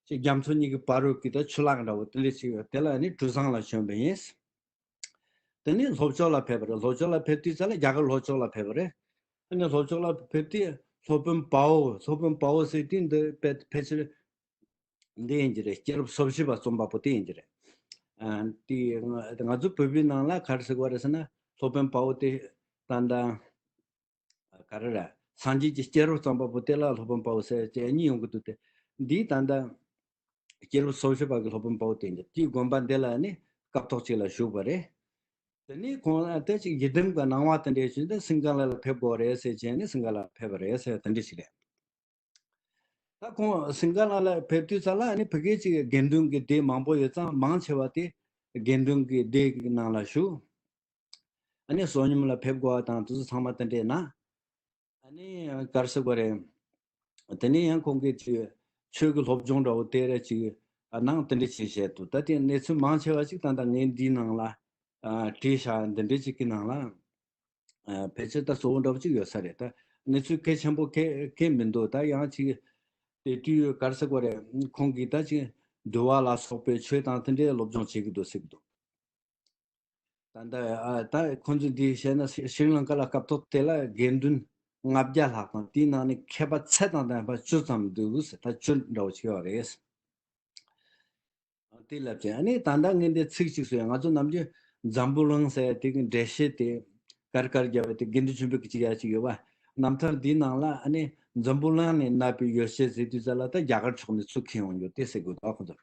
ཅིག་རྒྱ་མཚོ་གཉིས་ཀྱི་བར་དུ་གི་ད་ཆུ་ལག་འདྲ་བོ་དེ་འདྲ་ཅིག་ཡོད། དེ་ལ་ཨ་ནི་གྲུ་གཟིངས་ལ་བྱོན་པ་ཡིན། དེ་ནས་ལྷོ་ཕྱོགས་ལ་ཕེབས་པ་རེད། ལྷོ་ཕྱོགས་ལ་ཕེབས་དུས་ཙ་ལ་རྒྱ་གར་ལྷོ་ཕྱོགས་ལ་ཕེབས་པ་རེད། ཨ་ནི་ལྷོ་ཕྱོགས་ལ་ཕེབས་དུས་སློབ་དཔོན་དཔའ་བོ། སློབ་དཔོན་དཔའ་བོ་ཟེར་དུས་འདི་དཔེ་ཕལ་ཆེར་འདི་ཡིན་གྱི་རེད། སྐྱེས་རབས་སོ་བཞི་པ་རྩོམ་པ་པོ་དེ་ཡིན་གྱི་རེད། ཨ་དེ་ང་ང་ཚོ་བོད་པའི་ནང་ལ་ག་རེ་ཟེར་དགོས་རེད་ཟེར་ན། སློབ་དཔོན་དཔའ་བོ་དེ་ད་ལྟ་ག་རེ་རེད། སངས་རྒྱས་ཀྱི་སྐྱེས་རབས་རྩོམ་པ་པོ་དེ་ལ་སློབ་དཔོན་དཔའ་བོ་ཟེར་བྱས་གཉིས་ཡོང་གི་འདུག་སྟེ། འདིའི་ད་ལྟ་སྐྱེས་རབས་སོ་བཞི་པ་གི་སློབ་དཔོན་དཔའ་བོ་དེ་འདི་དེའི་དགོན་པ་འདི་ལ་ནི་སྐབས་ཐོག་ཅིག་ལ་བཞུགས་པ་རེད། དེ་ནས་ཁོང་ལ་དེ་ཅིག་ཡི་དམ་གྱི་སྣང་བ་དེ་འདྲ་བྱུང་སྟེ་སིང་ག་ལ་ལ་ཕེབས་དགོས་རེད་ཟེར་བྱས་ནས་སིང་ག་ལ་ཕེབས་པ་རེད་ཟེར་དེ་འདྲ་ཞིག་རེད། ད་ཁོང་སིང་ག་ལ་ལ་ཕེབས་དུས་ཙ་ལ་ནི་ཕ་གི་ཅིག་དགེ་འདུན་གྱི་སྡེ་མང་པོ་ཡོད་ཙང་མང་ཆེ་བ་དེ་དགེ་འདུན་གྱི་སྡེ་གི་ནང་ལ་བཞུགས། ཨ་ནི་བསོད་སྙོམས་ལ་ཕེབས་དགོས་པ་དང་དེ་ཚོ་ཚང་མ་དེ་འདྲས་ན། ཨ་ནི་ག་རེ་ཟེར་དགོས་རེད། དེ་ནས་ཡང་ཁོང་གིས་ཅིག་ཆོས་ཀྱི་སློབ་སྦྱོང་འདྲ་བོ་དེ་རེ་ཅིག་གནང་། དེ་འདྲ་ཅིག་བྱས་འདུག་ད་དེ་གནས་ཚུལ་མང་ཆེ་བ་ཅིག་ད་ལྟ་ངས་འདིའི་ནང་ལ་བྲིས་བཞག་འདི་འདྲ་ཅིག་གི་ནང་ལ་ཕལ་ཆེར་ད་གཙོ་བོ་འདྲ་བོ་ཅིག་ཡོད་ས་རེད། ད་གནས་ཚུལ་གལ་ཆེན་པོ་གལ་གལ་མི་འདུག་ད་ཡང་ཅིག་དེ་དུས་ག་རེ་ཟེར་དགོས་རེད། ཁོང་གིས་ད་ཅིག་འདུལ་བ་ལ་སོགས་པའི་ཆོས་དང་དེ་འདྲའི་སློབ་སྦྱོང་བྱེད་ཀྱི་འདུག་ཟེར་གྱི་འདུག་ད་ལྟ་ཨ་ད་ཁོང་ཚོས་འདི་བཤད་ན་ཤྲི་ཤྲི་ལང་ཀ་ལ་སྐབས་ཐོག་དེ་ལ་དགེ་འདུན་ལྔ་བརྒྱ་ལྷག་དང་དེའི་ནང་ནས་མཁས་པ་ཚད་དང་ལྡན་པ་བཅུ་ཙམ་འདུག་ཟེར། ད་བཅུ་འདྲ་བོ་ཅིག་ཡོད་རེད། དེ་ལབ་ཅིང་ཨ་ནི་ད་ལྟ་ངས་འདི་ཚིག་གཅིག་གསོལ་ཡ། ང་ཚོ་ནམ་རྒྱུན་འཛམ་བུ་གླིང་ཟེར་དེ་གི་འགྲེལ་བཤད་དེ་དཀར་དཀར་རྒྱབ་པ་དེ་དགེ་འདུན་ཆོས་འཕེལ་གྱི་ཅིག་ཡ་ཅིག་ཡོད་པ། རྣམ་ཐར་འདིའི་ནང་ལ་ཨ་ནི་འཛམ་བུ་གླིང་ནས་མནབས་པའི་ཡོ་བྱད་ཟེར་དུས་ཙ་ལ་ད་རྒྱ་གར་ཕྱོགས་ནས་ཚུར་ཁྱེར་ཡོང་རྒྱུ་དེ་ཟེར་དགོས་འདུག་ཁོ་ཚོར།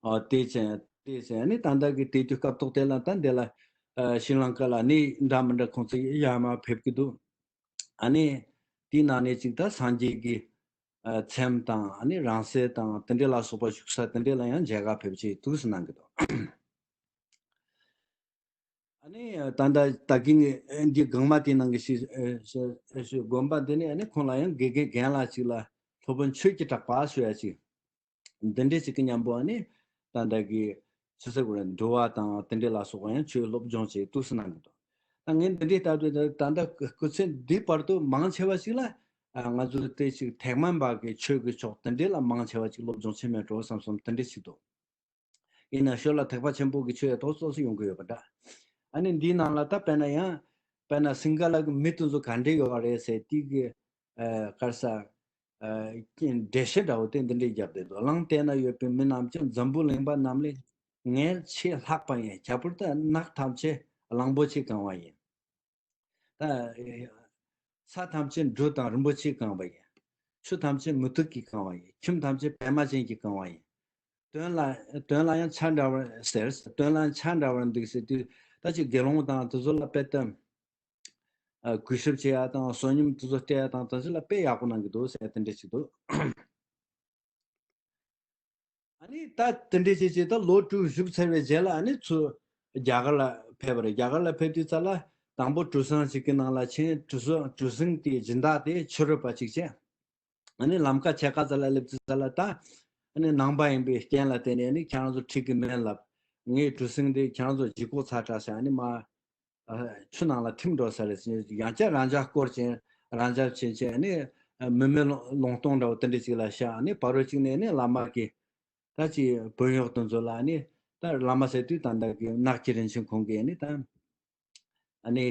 ཨོ་དེ་བྱས་དེ་བྱས་ནི་ད་ལྟ་གི་དེ་དུས་སྐབས་ཐོག་དེ་ལ་ད་འདི་ལ་ཨ་ཤྲི་ལང་ཀ་ལ་ནི་འདྲ་མི་འདྲ་ཁོང་ཚོ་ཡར་མར་ཕེབས་ཀྱི་འདུག་ཨ་ནི་དེའི་ནང་ནས་གཅིག་ད་སངས་རྒྱས་ཀྱི་ཨ་མཚན་དང་ཨ་ནི་རང་གསལ་དང་དེ་འདྲ་ལ་སོགས་པ་བཞུགས་ས་དེ་འདྲ་ལ་ཡང་མཇལ་ཁ་ཕེབས་ཆེད་འདུག་ཟེར་གནང་གི་འདུག་ཨ་ནི་ད་ལྟ་ད་གིན་འདི་སྒང་མ་དེ་ནང་གི་ཞིག་ཞིག་དགོན་པ་འདི་ནི་ཨ་ནི་ཁོང་ལ་ཡང་དགེ་རྒན་རྒན་ལགས་ཅིག་ལ་སློབ་དཔོན་ཆོས་ཀྱི་གྲགས་པ་ཞུ་ཡ་ཅིག་འདི་འདྲའི་ཅིག་གི་མཉམ་པོ་ཨ་ནི་ད་ལྟ་གི་ཆི་ཟེར་དགོས་རེད། འདུལ་བ་དང་དེ་འདྲའི་ལ་སོགས་པ་ཡང་ཆོས་སློབ་སྦྱོང་བྱེད་འདུག་ཟེར་གནང་གི་འདུག་ད་ངས་འདི་འདྲའི་ལྟ་དུས་ད་ལྟ་སྐུ་ཚེ་འདིའི་བར་དུ་མང་ཆེ་བ་ཞིག་ལ་ང་ཚོ་དེ་ཅིག་ཐེག་དམན་པ་གི་ཆོས་ཀྱི་ཕྱོགས་དེ་འདྲའི་ལ་མང་ཆེ་བ་ཅིག་སློབ་སྦྱོང་བྱེད་མེད་འགྲོ་བསམ་བསམ་དེ་འདྲ་ཞིག་འདུག་ཡིན་ན་ཞོར་ལ་ཐེག་པ་ཆེན་པོ་གི་ཆོས་ཡང་ཏོག་ཙམ་ཡོང་གི་ཡོད་པ་འདྲ། ཨ་ནི་འདིའི་ནང་ལ་ད་དཔེར་ན་ཡང་དཔེར་ན་སིང་ག་ལ་གི་མི་དེ་ཚོ་ག་འདྲས་ཡོད་པ་རེད་ཟེར་དེ་གི་ཨ་ག་རེ་ཟེར་ཨ་འགྲེལ་བཤད་འདྲ་བོ་དེ་འདི་འདྲས་བརྒྱབ་བསྡད་འདུག་གླིང་དེ་ན་ཡོད་པའི་མི་རྣམས་ཀྱང་འཛམ་བུ་གླིང་པ་རྣམས་ལས་ངལ་ཆེས་ལྷག་པ་ཡིན། ཁྱད་པར་དུ་ནགས་ཐམས་ཅད་གླང་པོ་ཆེས་གང་བ་ཡིན། ད་ས་ཐམས་ཅད་འབྲུ་དང་རིན་པོ་ཆེས་གང་བ་ཡིན། ཆུ་ཐམས་ཅད་མུ་ཏིག་གིས་གང་བ་ཡིན། ཁྱིམ་ཐམས་ཅད་པད་མ་ཅན་གྱིས་གང་བ་ཡིན། དོན་ལ་དོན་ལ་ཡང་ཆ་འདྲ་བར་ཟེར། དོན་ལ་ཡང་ཆ་འདྲ་བར་འདུག་ཟེར་དུས་ད་ཅིག་དགེ་སློང་དང་དེ་ཚོ་ལ་དཔེ་ལྟ་ཨ་གུས་ཞབས་བྱེད་ཡ་དང་བསོད་སྙོམས་དེ་ཚོ་སྤྲད་ཡ་དང་དེ་ཚོ་ལ་དཔེ་ཡག་པོ་གནང་གི་འདུག་ཟེར་དེ་འདྲ་ཞིག་འདུག་ཨ་ནི་ད་དེ་འདྲ་བྱས་བྱས་ད་ལོ་དྲུག་བཞུགས་ཚར་བའི་རྗེས་ལ་ཨ་ནི་ཚུར་རྒྱ་གར་ལ་ཕེབས་པ་རེད། རྒྱ་གར་ལ་ཕེབས་དུས་ཙ་ལ་དང་པོ་གྲུ་གཟིངས་ཅིག་གི་ནང་ལ་ཕྱིན། གྲུ་གཟིངས་གྲུ་གཟིངས་དེའི་སྦྱིན་བདག་དེ་ཕྱི་རོལ་པ་ཅིག་བྱས། ཨ་ནི་ལམ་ཁ་ཕྱེད་ཀ་ཙམ་ལ་སླེབས་དུས་ཙ་ལ་ད་ཨ་ནི་ནང་པ་ཡིན་པའི་རྐྱེན་ལ་བརྟེན་ནས་ཨ་ནི་ཁྱེད་རང་ཚོ་འགྲིག་གི་མེད་ལབ། ངའི་གྲུ་གཟིངས་དེ་ཁྱེད་རང་ཚོ་ལྗིད་ཁོག་ཚ་དྲགས་ཤག་ཨ་ནི་མ་ཨ་ཆུ་ནང་ལ་ཐིམ་འགྲོ་ས་རེད་ཟེར། ཡང་བསྐྱར་རང་འཇགས་སྐོར་ཅན་རང་འཇགས་བྱེད་ཅན་ཨ་ནི་མི་མེད་ལོང་ལོང་སྟོང་འདྲ་བོ་དེ་འདྲ་ཅིག་ལ་ཤར། ཨ་ནི་བར་དུ་གཅིག་ནས་ནི་བླ་མ་གི་ད་ཅིག་བོན་གཡོག་དེ་ཚོ་ལ་ཨ་ནི་ད་བླ་མ་ཟེར་དུས་ད་ལྟ་གི་ནགས་ཀྱི་རིན་ཆེན་ཁོང་གིས་ཨ་ནི་ད་ཨ་ནི་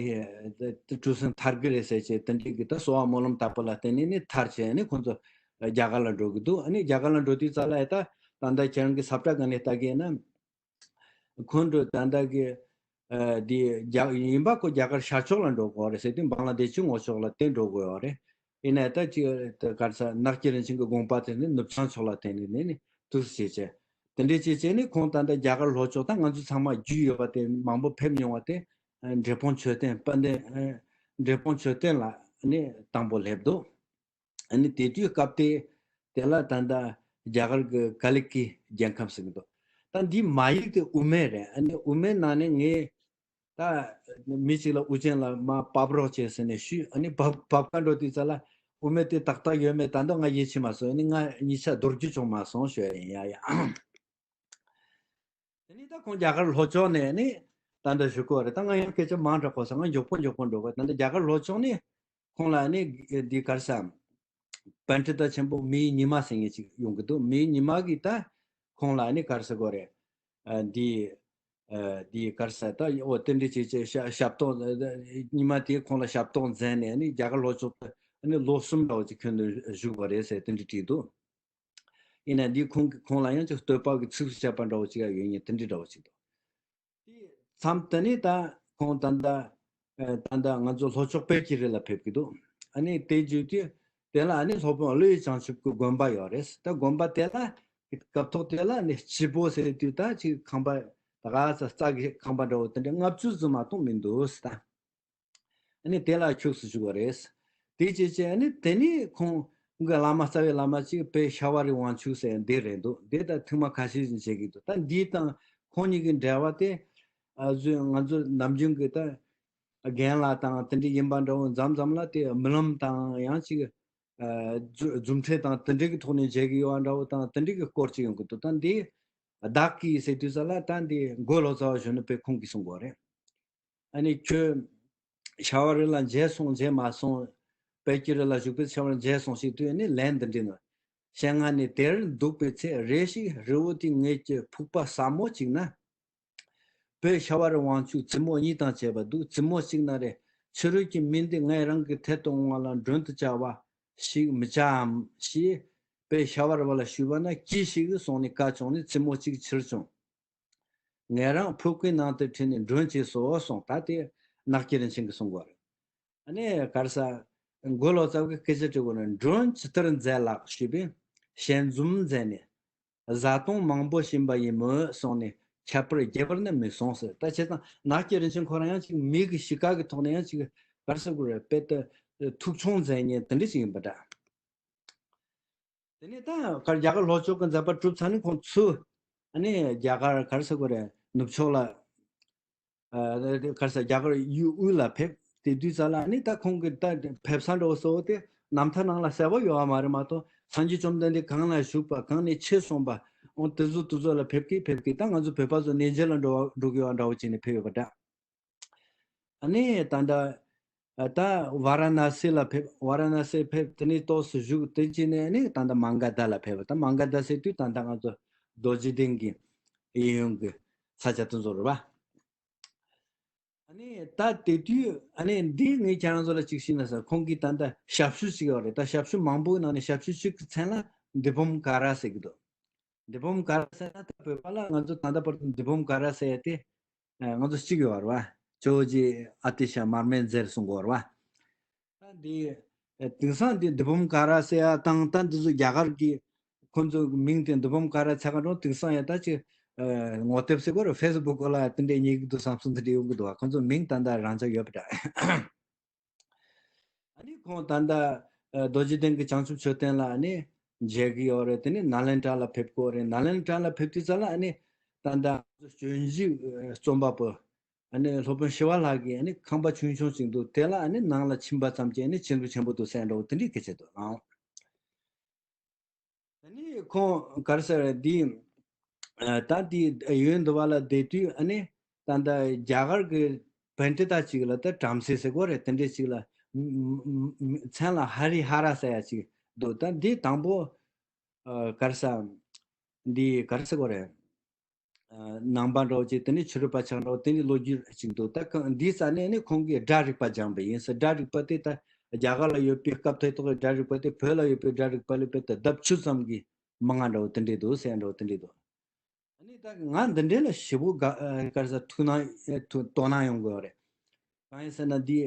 ད་གྲུ་གཟིངས་ཐར་གི་རེད་ཟེར་བྱས་དེ་འདྲ་གི་ད་གསོལ་བ་སྨོན་ལམ་བཏབ་པ་ལ་བརྟེན་ནས་ནི་ཐར་བྱས་ཨ་ནི་ཁོང་ཚོ་རྒྱ་གར་ལ་འགྲོ་གི་འདུག་ཨ་ནི་རྒྱ་གར་ལ་འགྲོ་དུས་ཙ་ལ་ད་ད་ལྟ་ཁྱེད་རང་གི་ས་བཀྲ་ག་ནས་ལྟ་གི་ན། ཁོང་ཚོ་ད་ལྟ་གི་ ཨ་འདི་རྒྱ་ཡིན་པ་ཁོ་རྒྱ་གར་ཤར་ཕྱོགས་ལ་འགྲོ་དགོས་རེད་ཟེར་དུས་བང་ལ་དེ་ཆུ་ངོ་ཕྱོགས་ལ་དེ་འགྲོ་དགོས་ཡོད་རེད། ཡིན་ནའི་ད་ཅི་ད་ག་རེ་ཟ་ནགས་ཀྱི་རིན་ཆེན་གྱི་དགོངས་པ་དེ་ནི་ནུབ་བྱང་ཕྱོགས་ལ་བརྟེན་ནས་ནི་ནི་དུས་བྱེད་བྱས། དེ་འདྲའི་བྱས་བྱས་ནི་ཁོང་ད་ལྟ་རྒྱ་གར་ལྷོ་ཕྱོགས་ད་ང་ཚོ་ཚང་མ་རྒྱུས་ཡོད་པ་དེ་མང་པོ་ཕེབས་མྱོང་བ་དེ་འབྲས་སྤུངས་མཆོད་རྟེན་དཔལ་ལྡན་འབྲས་སྤུངས་མཆོད་རྟེན་ལ་ནི་དང་པོ་སླེབས་འདུག་ཨ་ནི་དེ་དུས་སྐབས་དེ་དེ་ལ་ད་ལྟ་རྒྱ་གར་གྱི་ཀ་ལི་ཀི་རྒྱལ་ཁམས་ཟེར་གྱི་འདུག་ད་འདིའི་མ་ཡིག་དེ་དབུ་མེད་རེད། ཨ་ནི་དབུ་མེད་ནང་ནས་ངས་ད་མི་གཅིག་ལ་དབུ་ཅན་ལ་མར་ཕབ་རོགས་བྱས་ཟེར་ནས་ཞུས། ཨ་ནི་ཕབ་ཕབ་ག་འགྲོ་དུས་ཙ་ལ་དབུ་མེད་དེ་ཏག་ཏག་ཡོད་མེད་ད་དུང་ང་ཡིད་ཆེས་མ་སོང་། ཨ་ནི་ང་གཉིས་ཆ་འདོར་རྒྱུ་བྱུང་མ་སོང་ཞུ་ཡ་ཡིན། ཡ་ཡ། དེ་ནས་ད་ཁོང་རྒྱ་གར་ལྷོ་ཕྱོགས་ནས་ནི་ད་འདྲ་ཞུ་གི་ཡོད་རེད། ད་ང་ཡང་སྐད་ཆ་མང་དྲགས་གོ་ས། ང་མགྱོགས་པོ་མགྱོགས་པོ་འགྲོ་གི། ད་འདི་རྒྱ་གར་ལྷོ་ཕྱོགས་ནས་ཁོང་ལ་ནི་འདི་ག་རེ་ཟ་པཎྜི་ཏ་ཆེན་པོ་མིའི་ཉི་མ་ཟེར་མཁན་ཅིག་ཡོང་གི་འདུག་མིའི་ཉི་མ་གིས་ད་ཁོང་ལ་ནི་ག་རེ་ཟེར་དགོས་རེད། ཨ་འདི་ཨ་འདི་ག་རེ་ཟ་ད་འོ་དེ་འདྲ་བྱས་བྱས་ཞབས་ཞབས་ཏོག་ཉི་མ་དེས་ཁོང་ལ་ཞབས་ཏོག་མཛད་ནས་ནི་རྒྱ་གར་ལྷོ་ཕྱོགས་དུ་ནི་ལོ་གསུམ་འདྲ་བོ་ཅིག་ཁྱོན་ནས་བཞུགས་པ་རེད་ཟེར་དེ་འདྲ་བྲིས་འདུག་ཡིན་ན་འདི་ཁོང་གིས་ཁོང་ལ་ཡང་ཅིག་བསྟོད་པ་གི་ཚིགས་སུ་བཅད་པ་འདྲ་བོ་ཅིག་ཡང་ཡོད་མཁན་དེ་འདྲ་འདྲ་བོ་ཅིག་འདུག་དེ་མཚམས་དེ་ནས་ད་ཁོང་ད་ལྟ་ཨ་ད་ལྟ་ང་ཚོ་ལྷོ་ཕྱོགས་དཔལ་གྱི་རི་ལ་ཕེབས་ཀྱི་འདུག་ཨ་ནི་དེ་བརྒྱུད་དུས་དེ་ལ་ཨ་ནི་སློབ་དཔོན་ཀླུ་ཡི་བྱང་ཆུབ་ཀྱི་དགོན་པ་ཡོད་རེད། ད་དགོན་པ་དེ་ལ་སྐབས་ཐོག་དེ་ལ་ནི་སྤྱིལ་པོ་ཟེར་དུས་ད་ཅིག་ཁང་པ་ད་ག་ས་རྩྭ་གི་ཁང་པ་འདྲ་བོ་དེ་འདྲ་ལྔ་བཅུ་ཙམ་མ་གཏོགས་མི་འདུག་ཟེར་ད། ཨ་ནི་དེ་ལ་ཁྱུགས་སུ་བཅུག་པ་རེད། དེ་བྱས་བྱས་ཨ་ནི་དེ་ནས་ཁོང་གི་བླ་མ་རྩ་བའི་བླ་མ་གཅིག་དཔལ་ཤ་བ་རི་དབང་ཕྱུག་ཟེར་འདི་རེད་འདུག་འདི་ད་ཐེངས་མ་ཁ་ཤས་ཤིག་བྱེད་ཀྱི་འདུག་ད་འདི་དང་ཁོང་གཉིས་ཀྱི་འབྲེལ་བ་དེ་ཨ་ཟོས་ང་ཚོ་ནམ་རྒྱུན་གྱི་ད་རྒན་ལགས་དང་དེ་འདྲ་ཡིན་པ་འདྲ་བོ་མཚམས་མཚམས་ལ་དེ་རྨི་ལམ་དང་ཡང་གཅིག་ཨ་རྫུ་རྫུ་འཕྲིན་དང་དེ་འདྲ་གི་ཐོག་ནས་མཇལ་གྱི་ཡོད་པ་འདྲ་བོ་དང་དེ་འདྲ་གི་སྐོར་ཅིག་ཡོང་གི་འདུག་ད་འདི་བདག་གིས་ཟེར་དུས་ཙ་ལ་ད་འདི་མགོ་ལོག་ཚ་བ་གཞོན་ནུ་དཔལ་ཁོང་གིས་གསུང་གི་ཡོད་རེད། ཨ་ནི་ཁྱོད་ཤ་བ་རི་ལ་མཇལ་སོང་མཇལ་མ་སོང་། དཔལ་གྱི་རི་ལ་བཞུགས་པའི་ཤ་བ་རི་མཇལ་སོང་ཞེས་དུས་ནི་ལན་འདི་འདྲ་ནི། ཞལ་སྔ་ནས་དེར་འདུག་པའི་ཚེ་རེ་ཞིག་རི་བོ་དེའི་ངོས་ཀྱི་ཕུག་པ་ཟབ་མོ་གཅིག་ན། བོད་ཤ་བ་རི་དབང་ཕྱུག་བཙུན་མོ་གཉིས་དང་བཅས་པ་འདུག་བཙུན་མོ་གཅིག་ན་རེ་ཕྱི་རོལ་གྱི་མི་འདི་ངས་རང་གི་ཐད་དུ་འོང་བ་ལ་མགྲོན་དུ་བཅར་བ་ཞིག་མི་བྱའམ་ཞེས་དཔལ་ཤ་བ་རི་བ་ལ་ཞུས་པ་ན་ཅི་ཞིག་གསུངས་ནས་བཀའ་བྱུང་ནས་བཙུན་མོ་གཅིག་ཕྱིར་བྱུང་། ངས་རང་ཕུག་པའི་ནང་དུ་ཁྲིད་ནས་མགྲོན་བྱས་སོ་གསུངས། ད་དེ་ནགས་ཀྱི་རིན་ཆེན་གྱིས་གསུང་གི་ཡོད་རེད། ཨ་ནི་ག་རེ་ཟ། མགོ་ལོག་ཚ་བ་གིས་སྐད་ཆ་དྲིས་པ་ན་མགྲོན་ཇི་ལྟར་མཛད་ལགས་ཞུས་པས། ཞལ་འཛུམ་མཛད་ནས། བཟའ་བཏུང་མང་པོ་བྱིན་པ་ཡིན་མོད་གསུངས་ནས་ཁྱད་པར་རྒྱས་པར་ནི་མི་གསུངས་ཟེར། ད་བྱས་ཙང་ནགས་ཀྱི་རིན་ཆེན་ཁོ་རང་ཡང་ཅིག་མི་གི་གཤིས་ཀ་གི་ཐོག་ནས་ཡང་ཅིག་ག་རེ་ཟེར་དགོས་རེད། དཔེ་ད་ཐུགས་ཆུང་མཛད་མཁན་དེ་འདྲ་ཞིག་ཡིན་པ་འདྲ། དེ་ནས་ད་གར་རྒྱ་གར་ལྷོ་ཕྱོགས་ཀྱི་མཛད་པ་གྲུབ་ཚར་ནས་ཁོང་ཚུར་ཨ་ནི་རྒྱ་གར་ག་རེ་ཟེར་དགོས་རེད། ནུབ་ཕྱོགས་ལ་ཨ་ག་རེ་ཟེར་རྒྱ་གར་ཡུལ་དབུས་ལ་ཕེབས། དེ་དུས་ཙ་ལ་ཨ་ནི་ད་ཁོང་གི་ད་ཕེབས་ས་འདྲ་བོ་གཙོ་བོ་དེ་རྣམ་ཐར་ནང་ལ་གསལ་པོ་ཡོད་པ་མ་རེད་མ་གཏོགས། སངས་རྒྱས་བཅོམ་ལྡན་འདས་གང་ལ་བཞུགས་པ་གང་ནས་ཆོས་གསུངས་པ་འོ་དེ་ཚོ་དེ་ཚོ་ལ་ཕེབས་ཀྱི་ཕེབས་ཀྱི་ད་ང་ཚོ་བོད་པ་ཚོ་གནས་མཇལ་ལ་འགྲོ་བ་འགྲོ་གི་ཡོད་པ་འདྲ་བོ་བྱས་ནས་ཕེབས་ཡོད་པ་འདྲ། ཨ་ནི་ད་ལྟ་ད་ཝཱ་ར་ཎ་སི་ལ་ཕེབས། ཝཱ་ར་ཎ་སི་ཕེབས། དེ་ནས་ཏོག་ཙམ་བཞུགས། དེ་རྗེས་ནས་ཨ་ནི་ད་ལྟ་མ་ག་དྷ་ལ་ཕེབས། ད་མ་ག་དྷ་ཟེར་དུས་ད་ལྟ་ང་ཚོ་རྡོ་རྗེ་གདན་གྱི་གཡས་གཡོན་གྱི་ས་ཆ་དེ་ཚོ་རེད་པ། ཨ་ནི་ད་དེ་དུས་ཨ་ནི་འདི་ངས་ཁྱེད་རང་ཚོ་ལ་ཅིག་ཞུས་ན་ཟེར། ཁོང་གིས་ད་ལྟ་ཞབས་ཞུ་ཅིག་ཡོད་རེད། ད་ཞབས་ཞུ་མང་པོའི་ནང་ནས་ཞབས་ཞུ་གཅིག་གི་མཚན་ལ་འདི་བུམ་ཀ་ར་ཟེར་གྱི་འདུག་འདི་བུམ་ཀ་ར་ཟེར་ན་ད་བོད་པ་ལ་ང་ཚོ་ད་ལྟ་བར་དུ་འདི་བུམ་ཀ་ར་ཟེར་ཡ་དེ་ཨ་ང་ཚོ་གཅིག་ཡོད་རེད་པ། ཇོ་བོ་རྗེ་ཨ་ཏི་ཤ་མར་མེ་མཛད་གསུང་གི་ཡོད་རེད་པ། ད་འདི་ཨ་དེང་སང་འདི་འདི་བུམ་ཀ་ར་ཟེར་ཡ་དང་ད་འདི་ཚོ་རྒྱ་གར་གྱི་ཁོ་ཚོ་མིང་དེ་འདི་བུམ་ཀ་ར་ཚད་ག་འགྲོ། དེང་སང་ཡ་ད་ཅིག་ཨ་ངོ་དེབ་ཟེར་དགོས་རེད། ཕེ་སི་བུག་ལ་དེ་འདྲས་རྙེད་ཀྱི་འདུག་བསམ་སོང་། དེ་འདྲས་ཡོང་གི་འདུག་པ། ཁོ་ཚོ་མིང་ད་ལྟ་རང་འཇགས་ཡོད་པ་འདྲ། ཨ་ནི་ཁོང་ད་ལྟ་ཨ་རྡོ་རྗེ་གདན་གྱི་བྱང་ཆུབ་མཆོད་རྟེན་ལ་ཨ་ནི་མཇལ་གྱི་ཡོད་རེད། དེ་ནས་ནཱ་ལེནྡྲ་ལ་ཕེབས་ཀྱི་ཡོད་རེད། ནཱ་ལེནྡྲ་ལ་ཕེབས་དུས་ཙ་ལ་ཨ་ནི་ད་ལྟ་སྤྱོད་འཇུག་རྩོམ་པ་པོ་ཨ་ནི་སློབ་དཔོན་ཞི་བ་ལྷ་གི་ཨ་ནི་ཁང་པ་ཆུང་ཆུང་ཞིག་འདུག་དེ་ལ་ཨ་ནི་ནང་ལ་ཕྱིན་པ་ཙམ་གྱིས་ཨ་ནི་བྱིན་རླབས་ཆེན་པོ་འདུག་ཟེར་འདྲ་བོ་དེ་འདྲའི་སྐད་ཆ་འདུག་ཨང་། ད་ནི་ཁོང་ག་རེ་ཟེར་འདི་ཨ་ད་འདི་ཡུལ་འདི་བ་ལ་བསྡད་དུས་ཨ་ནི་ད་ལྟ་རྒྱ་གར་གྱི་པཎྜི་ཏ་ཅིག་ལ་ད་བྲམ་ཟེ་ཟེར་དགོས་རེད། དེ་འདྲས་ཅིག་ལ་མཚན་ལ་ཧ་རི་ཧ་ར་ཟེར་ཡ་ཅིག་འདུག་ད་འདི་དང་པོ་ཨ་ག་རེ་ཟེར་འདི་ག་རེ་ཟེར་དགོས་རེད། ཨ་ནང་པ་འདྲ་བོ་ཅིག་དེ་ནས་ཕྱི་རོལ་པ་ཆགས་འདྲ་བོ་དེ་འདྲའི་ལོ་རྒྱུས་ཅིག་འདུག་ད་གང་འདིའི་ས་ནས་ནི་ཁོང་གིས་སྒྲ་རིག་པ་སྦྱངས་པ་ཡིན་ཟེར། སྒྲ་རིག་པ་དེ་ད་རྒྱ་གར་ལ་ཡོད་པའི་སྐབས་དེ་དག་གི་སྒྲ་རིག་པ་དེ་བོད་ལ་ཡོད་པའི་སྒྲ་རིག་པ་ལས་དཔེ་ད་ལྡབ་བཅུ་ཙམ་གྱིས་མང་བ་འདྲ་བོ་དེ་འདྲས་འདུག་ཟེར་འདྲ་བོ་དེ་འདྲས་འདུག་ཨ་ནི་ ད་ང་འདི་འདྲའི་ལ་ཞེ་པོ་དགའ་ཨ་ག་རེ་ཟེར་ཐུགས་སྣང་ཨ་ཐུགས་དོ་སྣང་ཡོང་དགོས་རེད། གང་ཡིན་ཟེར་ན་འདི་